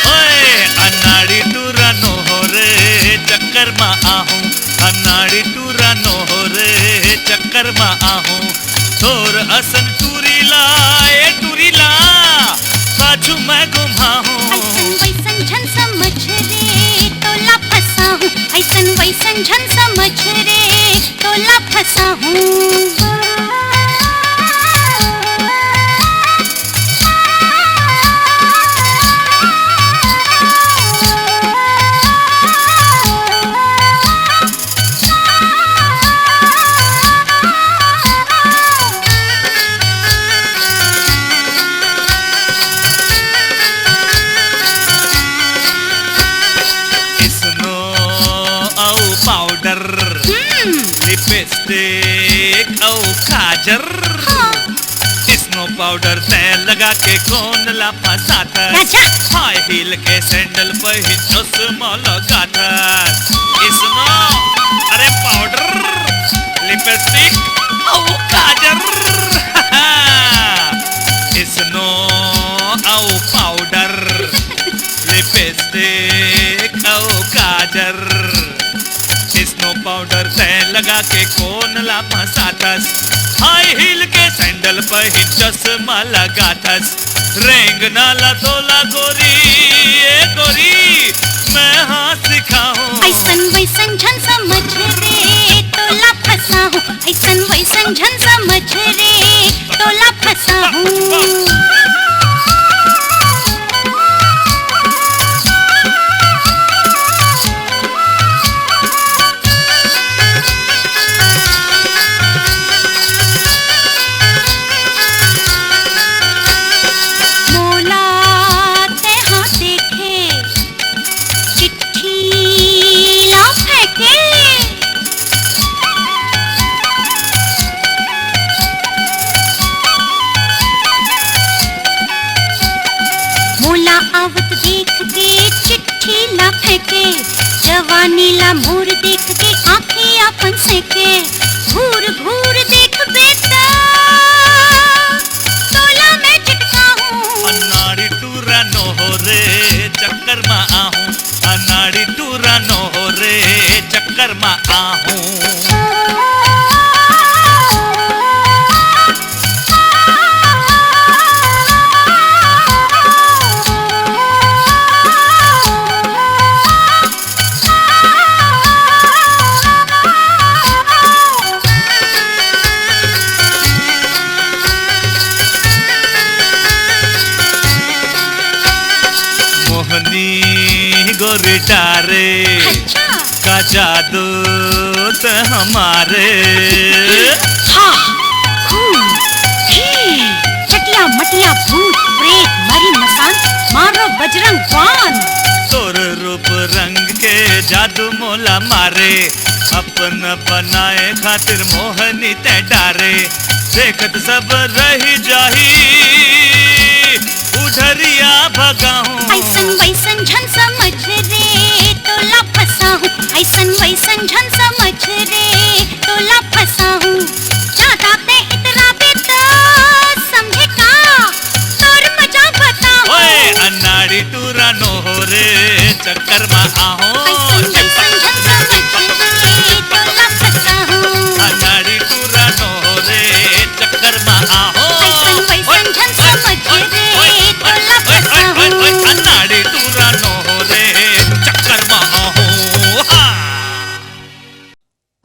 ओए, अनाड़ी टूरा नोहरे चक्कर मा आहूं, अनाड़ी टूरा नोहरे चक्कर मा आहूं। तोर असन टूरी ला, ए टूरी ला, पाछू मैं घुमाहूं। अइसन वइसन झन समझ रे, तोला फंसाहूं। अइसन वइसन झन समझ रे, तोला फंसाहूं। स्नो अउ पाउडर, हम्म। लिपस्टिक अउ काजर। हाँ। स्नो पाउडर तैं लगा के कोन ला फंसाथस? अच्छा। हाई हील के सैंडल पहिन चश्मा लगाथस। स्नो, अरे पाउडर, लिपस्टिक अउ काजर। स्नो अउ पाउडर, लिपस्टिक अउ काजर। स्नो पाउडर तैं लगा के कोन ला फंसाथस? हाई हील के सैंडल पहिन चश्मा लगाथस। रेंगना ला तोला गोरी, ए गोरी, मैं हा सिखाहूं। अइसन वइसन झन समझ रे, तोला फंसाहूं। अइसन वइसन झन समझ रे, तोला फंसाहूं। मोला तेहा देखे, चिट्ठी ला फेंके। मोला आवत देख के चिट्ठी ला फेंके, जवानी ला मोर देख के आँखी अपन सेके। घूर घूर देखबे त तोला मैं चिटकाहूं। अनाड़ी टूरा नोहरे चक्कर मा आहूं, अनाड़ी टूरा नोहरे चक्कर मा आहूं। मोहनी गोरी डारे, अच्छा। का जादू तैं हा मारे। हा, हूं, ही, चटिया मटिया भूत प्रेत मरी मसान, मारो बजरंग बाण। तोर रूप रंग के जादू मोला मारे, अपन बनाए खातिर मोहनी तैं डारे। देखत सब रहि जाही, उधरिया भगाहूँ। ऐसन वैसन झन समझ रे, तोला फंसाहूँ। ऐसन वैसन झन समझ रे, तोला फंसाहूँ। ज्यादा ते इतराबे त समझे का, तोर मजा बताहूँ। ओए, अनाड़ी टूरा नो हो रे, चक्कर मा आहूँ। ऐसन वैसन झन समझ रे, तोला फंसाहूँ। अनाड़ी टूरा नो हो रे, चक्कर मा आहूँ। ऐसन वैसन झन समझ रे, तोला फंसाहूँ। अनाड़ी टूरा नो हो रे, चक्कर मा आहूँ। हाँ।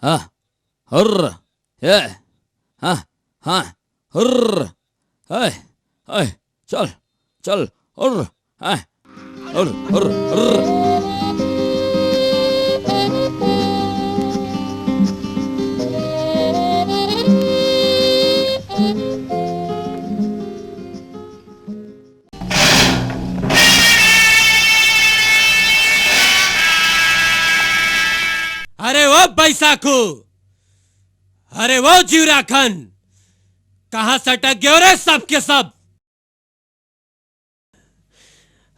हाँ, हुर्र, हे, हाँ, हाँ, हुर्र, हे, हे, चल, चल, हुर्र, हे, हुर्र, हुर्र, हुर्र। अरे वो बैसाखू, अरे वो जीवराखन, कहाँ सटक गयो रे सब के सब?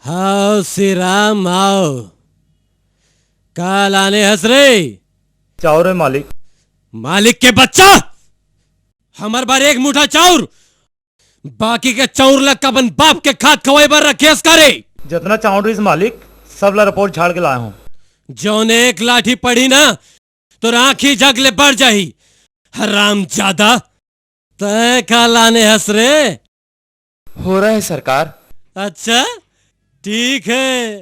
हाव श्री राम, हाव। का लाने हस रे? चाउर हे मालिक। मालिक के बच्चा, हमर बर एक मुठा चाउर, बाकी के चाउर ला अपन बाप के खात खवाए बर रखे हस का रे? जतना चाउर रहिस मालिक, सब ला रपोट झाड़ के लाए हूँ। जौन एक लाठी पड़ी ना, तोर आँखी जग ले बढ़ जाही, हरामजादा। तैं का लाने हस रे? होरा हे सरकार। अच्छा, ठीक हे,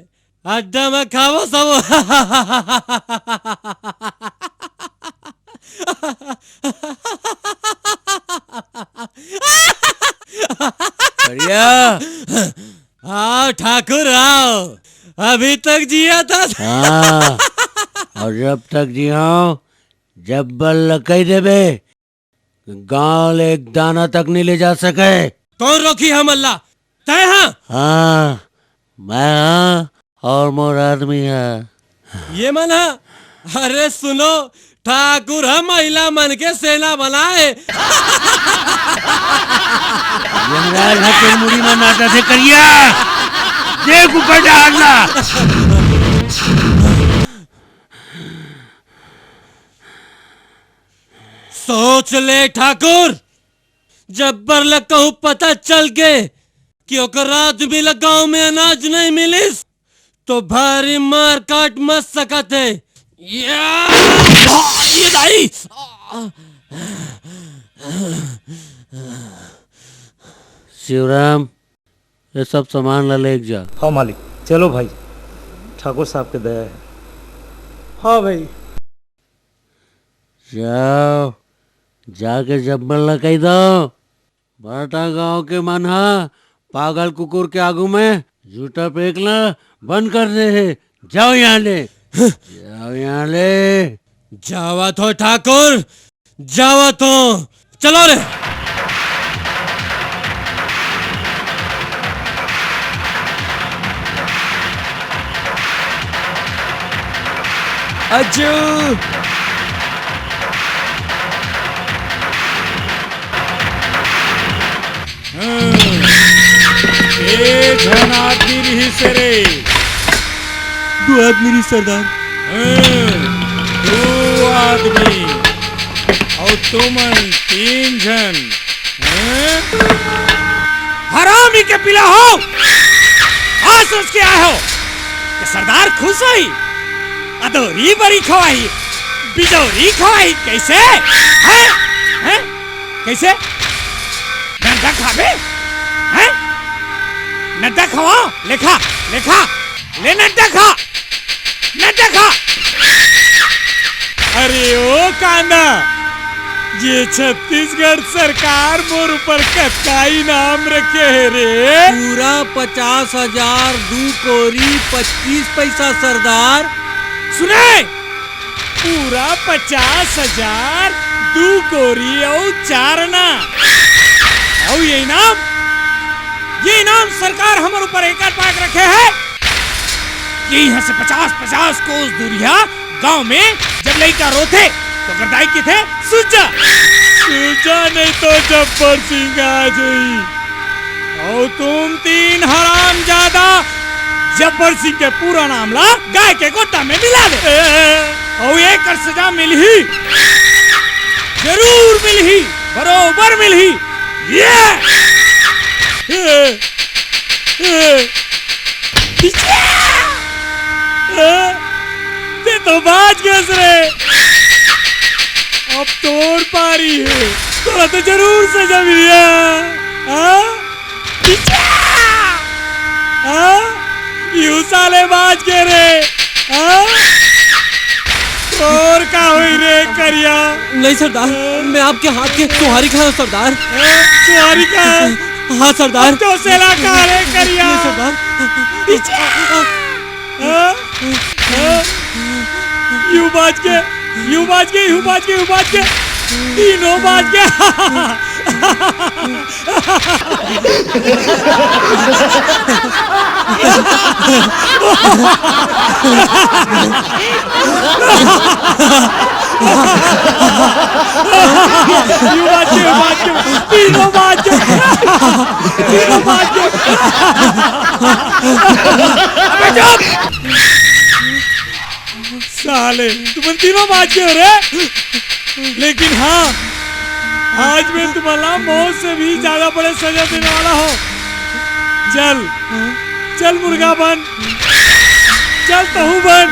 अड्डा में खाबो सबो। बढ़िया। आओ ठाकुर, आओ, अभी तक जिया था। हाँ, अउ जब तक जियौं, जब्बर ल कहि देबे, गांव ले एक दाना तक नइ ले जा सकय। कोन रोकही हमन ला? तैं हा? हाँ, मैं हा अउ मोर आदमी हा। ये मन हा? अरे सुनो, ठाकुर हा महिला मन के सेना बनाए। यमराज हा तेरे मुड़ी में नाचा थे करिया। देख ऊपर डालना। सोच ले ठाकुर, जब्बर ल कहूँ पता चल गे कि ओकर आदमी ल गांव में अनाज नइ मिलिस, तो भारी मार काट मच सकत हे। या! ये दाई! शिवराम, ये सब सामान ला लेके जा। हाँ मालिक, चलो भाई, ठाकुर साहब के दया हे। हाँ भाई। जाओ, जाके जब्बर ला कहि दो, भाटा गांव के मन हा पागल कुकुर के आगू में जूता फेंकना बंद कर दे हे। जाओ यहाँ ले, जाओ यहाँ ले। जावत हों ठाकुर, जावत हों। चलो रे। अज्जू। हम्म, एक झन आदमी रिहिस हे रे। दू आदमी रिहिस सरदार। हम्म, दू आदमी। अउ तुमन तीन झन, हम्म? हरामी के पिला हो। का सोच के आए हो कि सरदार खुश होही? अदौरी बरी खवाही, बिजौरी खवाही, कइसे? हैं? हैं? कइसे? नड्डा खाबे? हैं? नड्डा खवाओं? ले खा, ले खा, ले नड्डा खा, नड्डा खा। अरे ओ कांदा, ये छत्तीस छत्तीसगढ़ सरकार मोर ऊपर कतका इनाम रखे हे रे? पूरा पचास हजार, दू कोरी पच्चीस पैसा सरदार। सुने, पूरा पचास हजार, दू कोरी अउ चार आना। अउ ये इनाम, ये इनाम सरकार हमर ऊपर एकर पाक रखे हे। ये यहाँ से पचास पचास कोस दूरिहा गांव में जब लइका रोथे, तो ओकर दाई कथे, "सुत जा, सुत जा, नहीं तो जब्बर सिंह आ जाही।" अउ तुम तीन हरामजादा जब्बर सिंह के पूरा नाम ला गाय के गोटा में मिला दे। अउ एकर सजा मिलही, जरूर मिलही, बरोबर मिलही। ये! ते तो बाच गेस रे। अब तोर पारी हे, तोला तो जरूर सजा मिलही। हाँ? हाँ? यू साले बाच गे रे। हाँ? तोर का होई रे करिया? नहीं सरदार, मैं आपके हाथ के सुहारी खाया हूँ सरदार। हाँ? सुहारी खाया? हाँ सरदार। तो सेला खा रे करिया। नहीं सरदार। हाँ? हाँ? यू बाच गे, यू बाच गे, यू बाच गे, यू बाच गे। तीनों बाच गे। यू बाच गे, यू बाच गे। तीनों बाच गे। तीनों बाच गे। अबे चुप! साले, तुमन तीनों बाच गे हो रे। लेकिन हाँ, आज मैं तुम्हारा मौत से भी ज्यादा बड़े सजा देने वाला हूँ। चल, चल मुर्गा बन, चल तहू बन,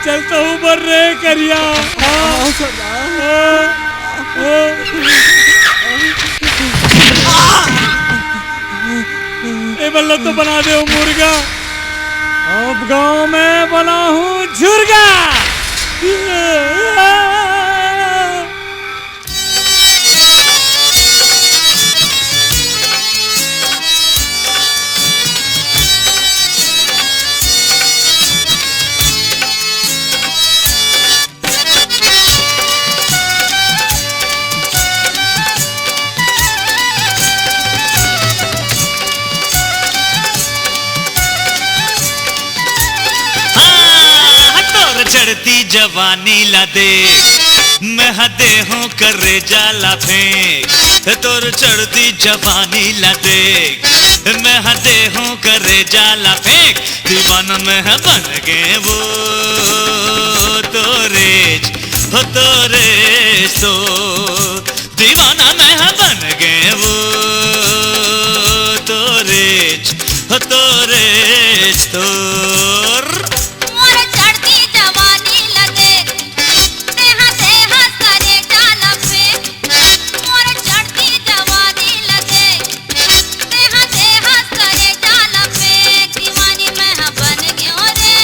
चल तहू बन रे करिया। हाँ, हाँ, सरदार। हाँ, हाँ। ए बल्ला तो बना दे वो मुर्गा। अब गांव में बना हूँ झुरगा। हाँ, तोर चढ़ती जवानी ला देख, मैं हदे हूँ करेजा ला फेंक। तोर चढ़ती जवानी ला देख, मैं हदे हूँ करेजा ला फेंक। दीवाना मैं ह बन गे वो तोरे, हो तोरे सो। दीवाना मैं ह बन गे वो तोरे, हो तोरे तोर। मोर चढ़ती जवानी ला देख, तेहा, तेहा करेजा ला फेंक। मोर चढ़ती जवानी ला देख, तेहा, तेहा करेजा ला फेंक। दीवानी मैं ह बन गेंव रे,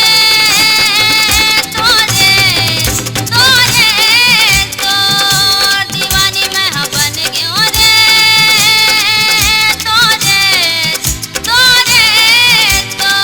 तोरे, तोरे, तोर। दीवानी मैं ह बन गेंव रे, तोरे, तोरे, तोर।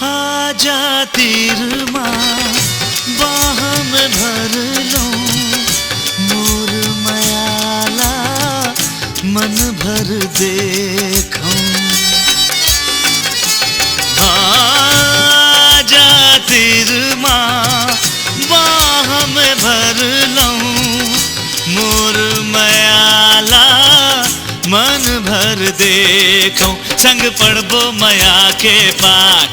आजा तीर मा बाह में भर लूं, मोर मयाला मन भर देखूं। आजा तीर मा बाह में भर लूं, मोर मयाला मन भर देखूं। संग पढ़बो मया के पाठ,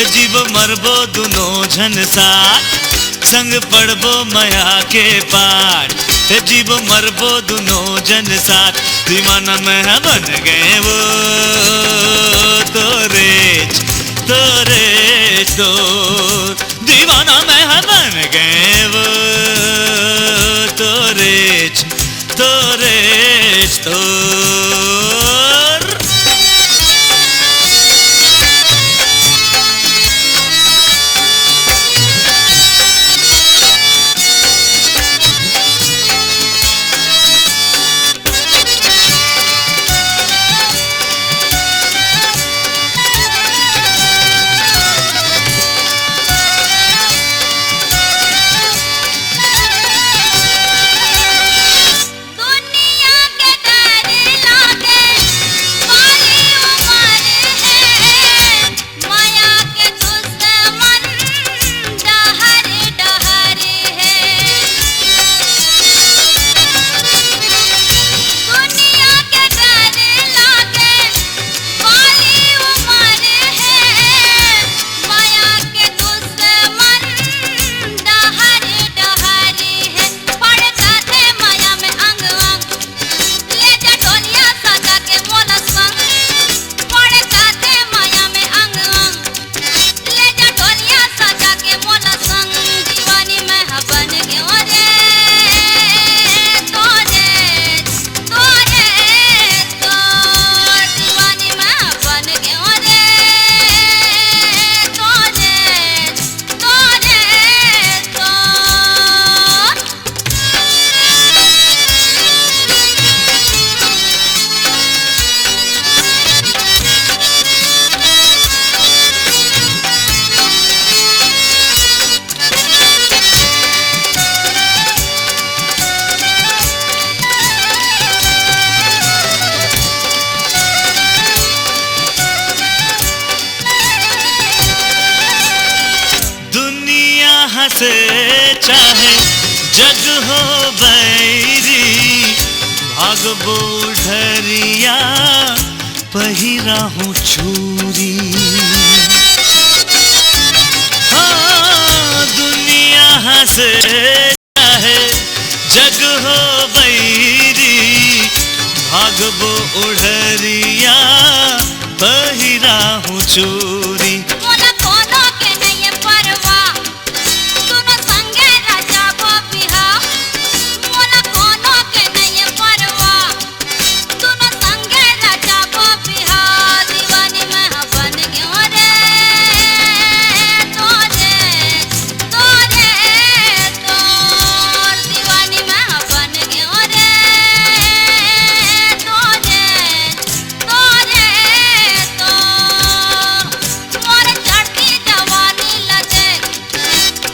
जीबो मरबो दुनो झन साथ। संग पढ़बो मया के पाठ, जीबो मरबो दुनो झन साथ। दीवाना मैं ह बन गेंव वो तोरे, तोरे तोर। दीवाना मैं ह बन गेंव वो तोरे, तोरे तोर। जग हो बैरी, भागबो ढरिया, पहिरा हूँ चूरी। हाँ, दुनिया हंसे चाहे जग हो बैरी, भागबो उढ़रिया, पहिरा हूँ चूरी। मोला कोनो के नइये परवाह, दुनो संगे रचाबो बिहाव। मोला कोनो के नइये परवाह, दुनो संगे रचाबो बिहाव। दीवानी मैं ह बन गेंव रे, तोरे, तोरे, तोर। दीवानी मैं ह बन गेंव रे, तोरे, तोरे, तोर। मोर चढ़ती जवानी ल देख,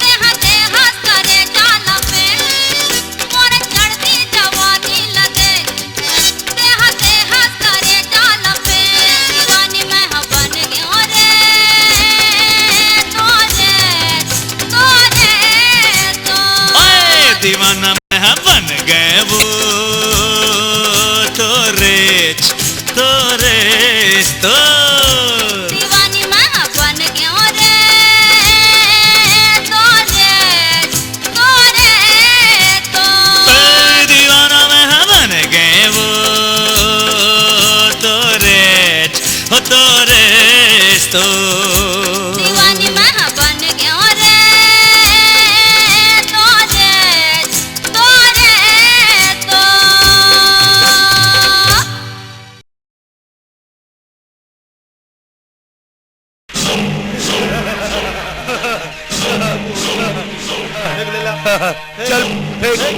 तेहा देहस करे जाला पे। मोर चढ़ती जवानी ल देख, तेहा देहस करे जाला पे। दीवानी मैं ह बन गेंव रे, तोरे, तोरे, तोर। ओए, दीवाना मैं ह बन गेंव वो, तोरे, तोरे, तोर। दीवानी मैं ह बन गेंव रे, तोरे, तोरे, तोर। ए दीवाना मैं ह बन गेंव वो, तोरे, हो तोरे, तोर। दीवानी मैं ह बन गेंव रे, तोरे, तोरे, तोर। चल, फेंक।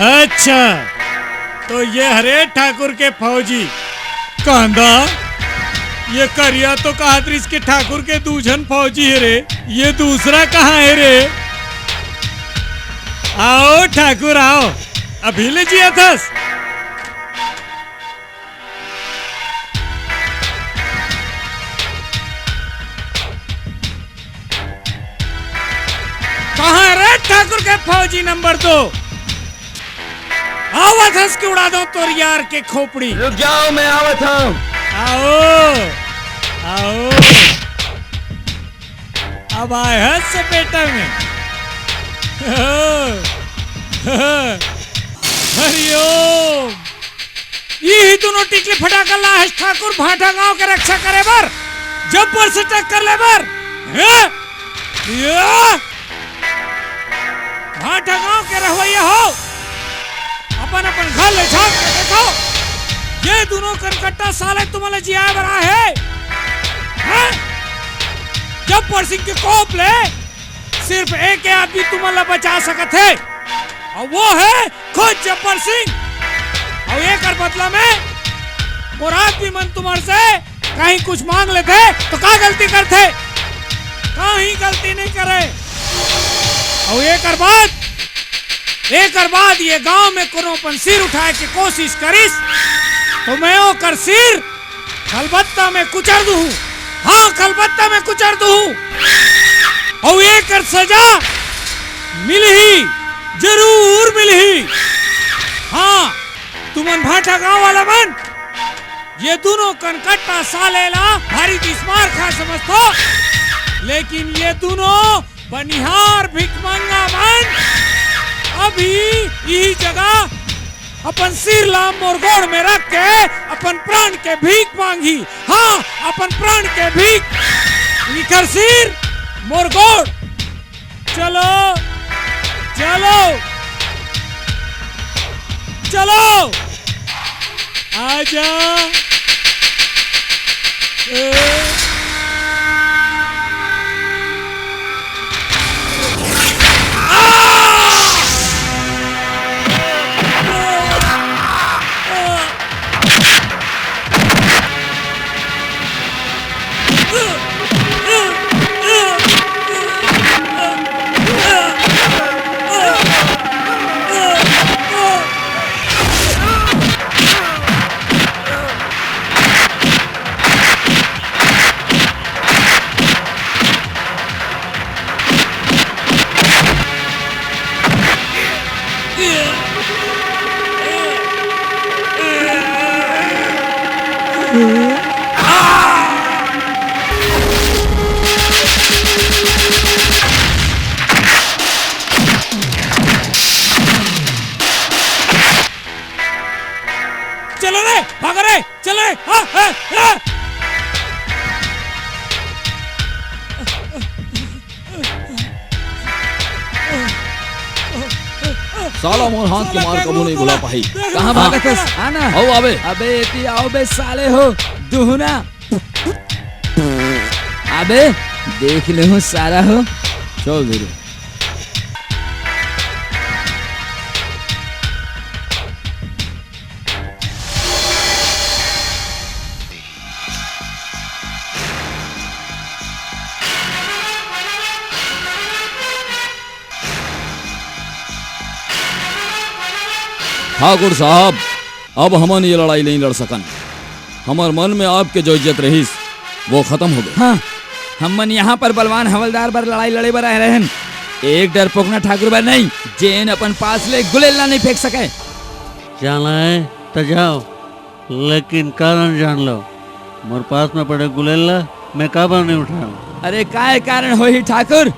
अच्छा, तो ये हरे ठाकुर के फौजी। कांदा, ये करिया तो कहत रिस के ठाकुर के दू झन फौजी हे रे, ये दूसरा कहाँ हे रे? आओ ठाकुर आओ, अभी ले जियत हस। कहाँ रे ठाकुर के फौजी नंबर दो? आवत हस कि उड़ा दो तोर यार के खोपड़ी। रुक जाओ, मैं आवत हूँ। आओ, आओ। अब आए हस सपेटा में। हरिओम। इही दुनों टिकली फटाका ला हस ठाकुर भाटा गांव के रक्षा करे बर, जब्बर से टक्कर ले बर। हैं? या? भाटा गांव के रहवइया हो, अपन अपन घर ले झांक के देखो, ये दुनों कनकट्टा साले तुमन ला जियाए बर आए हे। हैं? जब्बर सिंह के कोप ले सिर्फ एक आदमी तुमन ला बचा सकत हे, अउ वो हे खुद जब्बर सिंह। अउ एकर बदला में मोर आदमी मन तुमन से कहीं कुछ मांग लेथे तो का गलती करथे? कहीं गलती नहीं करे। अउ एकर बाद, एकर बाद ये गांव में कोनो अपन सिर उठाए के कोशिश करिस तो मैं ओकर सिर खलबत्ता में कुचर दूहूं। हाँ, खलबत्ता में कुचर दूहूं। अउ एकर सजा मिलही, जरूर मिलही। हाँ, तुमन भाटा गांव वाला मन, ये दुनों कनकट्टा साले ला भारी दिसमार खा समझथो, लेकिन ये दुनों बनिहार भिखमंगा मन अभी इही जगह अपन सिर ला मोर गोड़ में रख के अपन प्राण के भीख मांगही। हाँ, अपन प्राण के भीख। इकर सिर मोर गोड़। चलो, चलो, चलो, आजा। ए। चलो रे, भागो रे, चलो रे, हाँ, हाँ, हाँ। साला मोर हाथ के मार कभू नहीं भुला पाही। कहाँ भागत हस? आना। आओ आबे। अबे एती आओ बे साले हो, दुहना। अबे देख ले हो सारा हो। चल धीरे। ठाकुर साहब, अब हमन ये लड़ाई नहीं लड़ सकन। हमर मन में आपके जो इज्जत रहिस, वो खत्म हो गई। हाँ, हमन यहाँ पर बलवान हवलदार बर लड़ाई लड़े बर आए रहन, एक डरपोकना ठाकुर बर नहीं, जेन अपन पास ले गुलेल ला नहीं फेंक सके। जाना है त जाओ, लेकिन कारण जान लो, मोर पास में पड़े गुलेल ला मैं काबर नहीं उठाऊं? अरे काय कारण होही ठाकुर?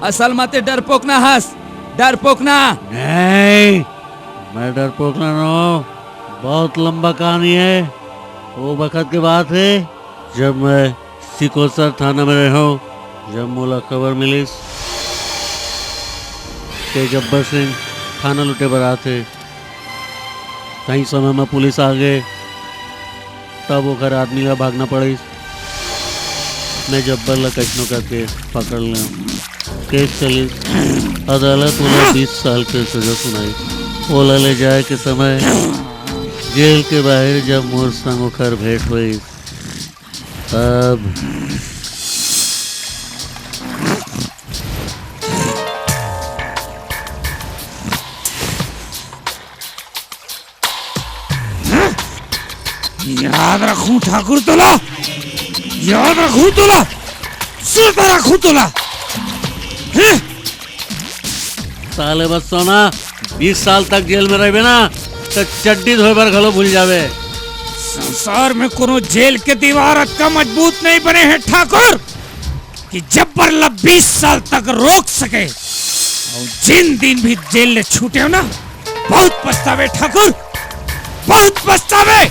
असल में ते डरपोकना हस, डरपोकना। नहीं, मैं डरपोकना न हूं। बहुत लंबा कहानी है। वो बखत के बात है, जब मैं सिकोसर थाना में रहे हूँ, जब मोला खबर मिलिस के जब्बर सिंह थाना लुटे बर आथे, सही समय में पुलिस आ गए, तब ओकर आदमी ला भागना पड़िस। मैं जब्बर ला कइसनो करके पकड़ लें। केस चलिस, अदालत ओला बीस साल के सजा सुनाई। ओला ले जाए के समय जेल के बाहर जब मोर संग ओकर भेंट होइस, तब याद रखूं ठाकुर तोला, याद रखूं तोला, जिंदा रखूं तोला। हैं? साले बस सोना, बीस साल तक जेल में रहबे ना, तो चड्डी धोए बर घलो भूल जाबे। संसार में कोनो जेल के दीवार अतका मजबूत नहीं बने हैं ठाकुर, कि जब्बर ला बीस साल तक रोक सके। और जिन दिन भी जेल ले छूटे हो ना, बहुत पछतावे ठाकुर, बहुत पछतावे।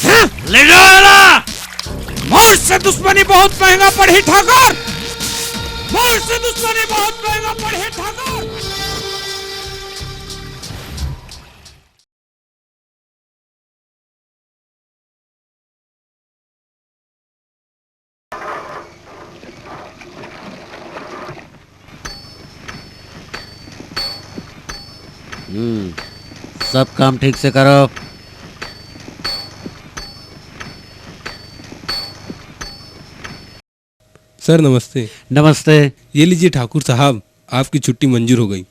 हाँ? ले जाओ एला। मोर से दुश्मनी बहुत महंगा पड़ही ठाकुर, मोर से दुश्मनी बहुत महंगा पड़ही ठाकुर। हम्म, सब काम ठीक से करो। सर, नमस्ते। नमस्ते। ये लीजिए ठाकुर साहब, आपकी छुट्टी मंजूर हो गई।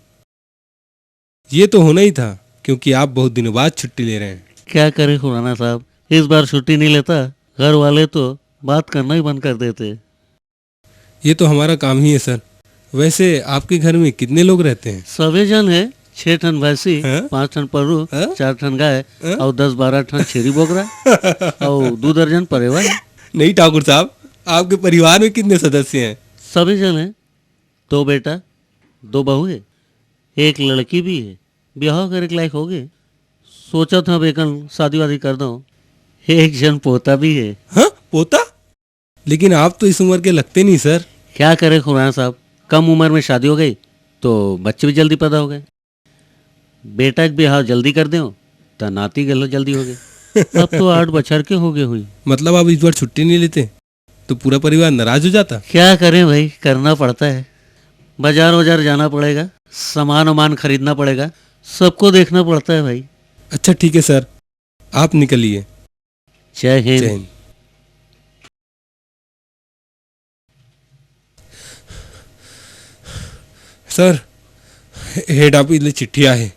ये तो होना ही था, क्योंकि आप बहुत दिनों बाद छुट्टी ले रहे हैं। क्या करें खुराना साहब, इस बार छुट्टी नहीं लेता, घर वाले तो बात करना ही बंद कर देते। ये तो हमारा काम ही है सर। वैसे आपके घर में कितने लोग रहते हैं? सभी जन है, छह ठन भैंसी, हाँ? पाँच ठन परू, हाँ? चार ठन गाय हाँ? और दस बारह ठन छेरी बोकरा और दो दर्जन परेवा है। नहीं ठाकुर साहब, आपके परिवार में कितने सदस्य हैं? सभी जन है, दो बेटा, दो बहू है, एक लड़की भी है, ब्याह करे के लायक हो गए। सोचा था बेकन शादी वादी कर दो। एक जन पोता भी है। हाँ, पोता? लेकिन आप तो इस उम्र के लगते नहीं सर। क्या करे खुराना साहब, कम उम्र में शादी हो गई तो बच्चे भी जल्दी पैदा हो गए। बेटा के ब्याह जल्दी कर दो तो नाती गलो जल्दी हो गए। अब तो आठ बछर के हो गए हुई। मतलब आप इस बार छुट्टी नहीं लेते तो पूरा परिवार नाराज हो जाता? क्या करें भाई, करना पड़ता है। बाजार वाजार जाना पड़ेगा, सामान वामान खरीदना पड़ेगा, सबको देखना पड़ता है भाई। अच्छा ठीक है सर, आप निकलिए। जय हिंद। जय हिंद। सर, हेड ऑफिस ले चिट्ठी आहे।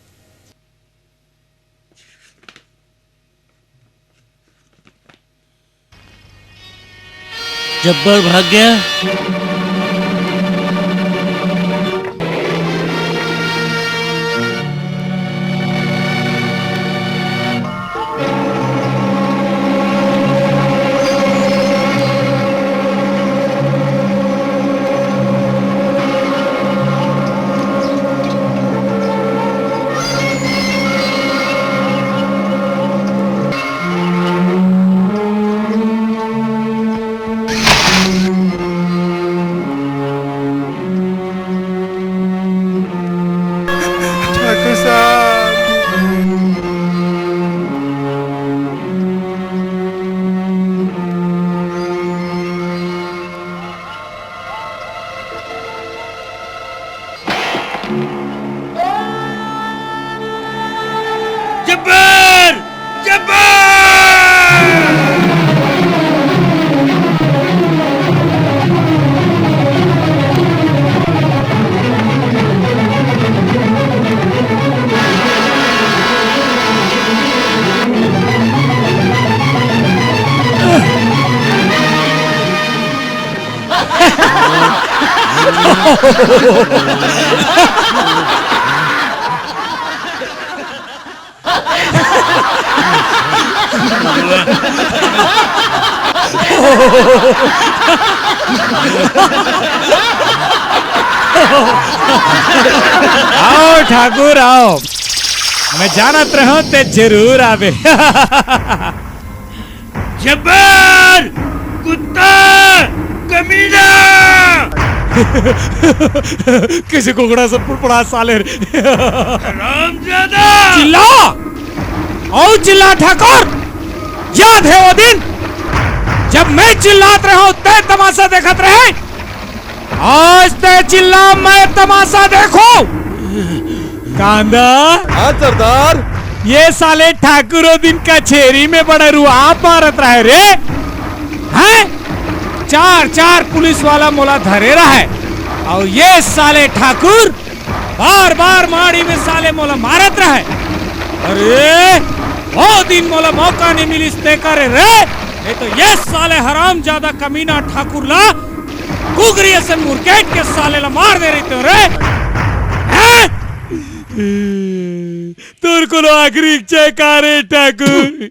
जब्बर भाग गया। आओ ठाकुर, आओ। मैं जानत रहूं, ते जरूर आबे। जब्बर, कुत्ता, कमीना। किसी कुकड़ा से पुड़पुड़ा साले रे। हरामजादा। चिल्ला, आओ चिल्ला ठाकुर। याद है वो दिन, जब मैं चिल्लात रहूं, तै तमाशा देखत रहे। आज तै चिल्ला, मैं तमाशा देखूं। कांदा। हाँ सरदार। ये साले ठाकुर ओ दिन कचेरी में बड़ा रुआ मारत रहे रे। हैं? चार चार पुलिस वाला मोला धरे रहे, और ये साले ठाकुर बार बार माड़ी में साले मोला मारत रहे। अरे, ओ दिन मोला मौका नहीं मिलिस ते करे रे, नहीं तो ये साले हरामजादा कमीना ठाकुर ला कुकरी से मुरकेट के साले ला मार दे रहितेंव रे। हैं? तोर कोनो आखिरी इच्छा का रे ठाकुर?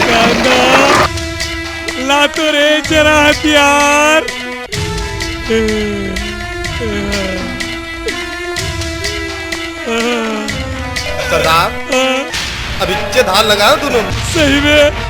कांदा, ला तो रे जरा हथियार। सरदार, अभी चे धार लगाओ दोनों। सही में।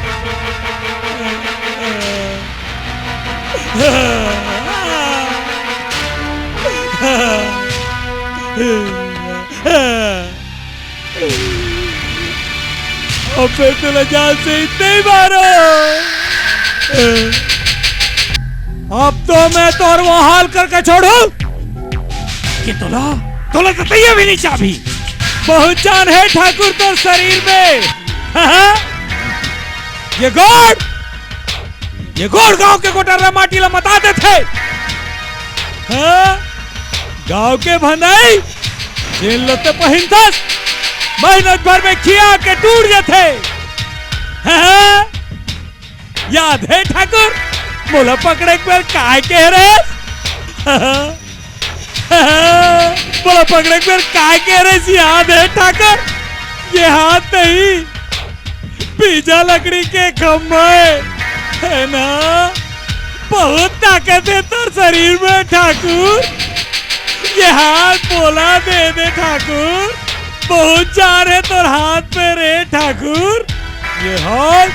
अबे तोला जान से इतने ही मारो। अब तो मैं तोर वो हाल करके छोड़ू कि तोला, तोला तो तैयार भी नहीं चाबी। बहुत जान है ठाकुर तोर शरीर में। ये गोड़, ये गोड़ गांव के गोटर्रा माटी ला मता देथे। हाँ? गांव के भंडाई, जेन लो ते पहिनथस, मेहनत भर में खिया के टूट जथे। हाँ? याद है ठाकुर, मोला पकड़े के बेर काय कहे रहे? मोला पकड़े के बेर काय कहे रहे, याद है ठाकुर? ये हाथ नहीं, पीजा लकड़ी के खम्भा है, है ना? बहुत ताकत है तोर शरीर में ठाकुर। ये हाथ मोला दे दे ठाकुर, बहुत जान है तोर हाथ में रे ठाकुर। ये हाथ,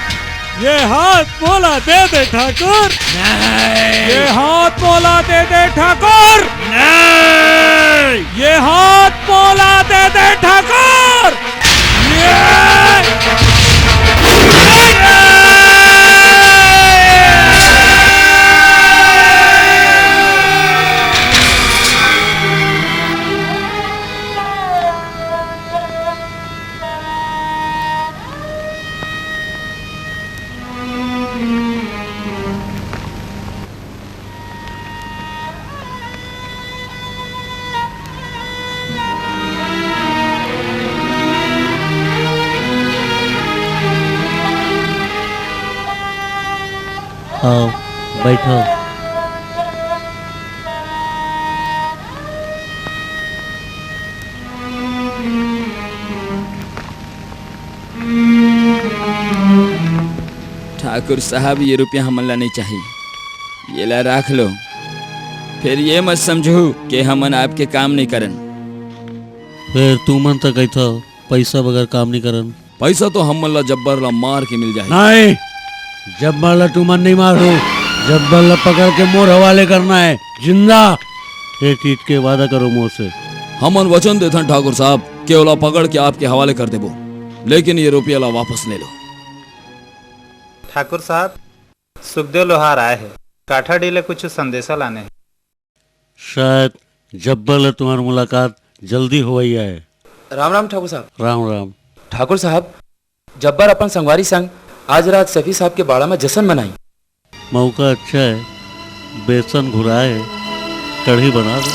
ये हाथ मोला दे दे ठाकुर। नहीं। ये हाथ मोला दे दे ठाकुर। नहीं। ये हाथ मोला दे दे ठाकुर। ये आओ, बैठो। ठाकुर साहब, ये रुपया हमन ला नहीं चाहिए, ये ला राख लो। फिर ये मत समझू कि हमन आपके काम नहीं करन। फिर तुमन तो कहिथव, पैसा बगैर काम नहीं करन। पैसा तो हमन ला जब्बर ला मार के मिल जाही। नहीं, जब्बर ला तुमन नहीं मारो, जब्बर ला पकड़ के मोर हवाले करना है, जिंदा। एक चीज के वादा करो मोर से। हमन वचन देथन ठाकुर साहब कि ओला पकड़ के आपके हवाले कर देबो, लेकिन ये रुपया ला वापस ले लो। ठाकुर साहब, सुखदेव लोहार आए हे, काठाडीह ले कुछ संदेशा लाने हे। शायद जब्बर ले तुम्हार मुलाकात जल्दी होवइया हे। राम राम ठाकुर साहब। राम राम। ठाकुर साहब, जब्बर अपन संगवारी संग आज रात सफी साहब के बाड़ा म जश्न मनाई। मौका अच्छा हे, बेसन घुराए हे, कढ़ी बना दो।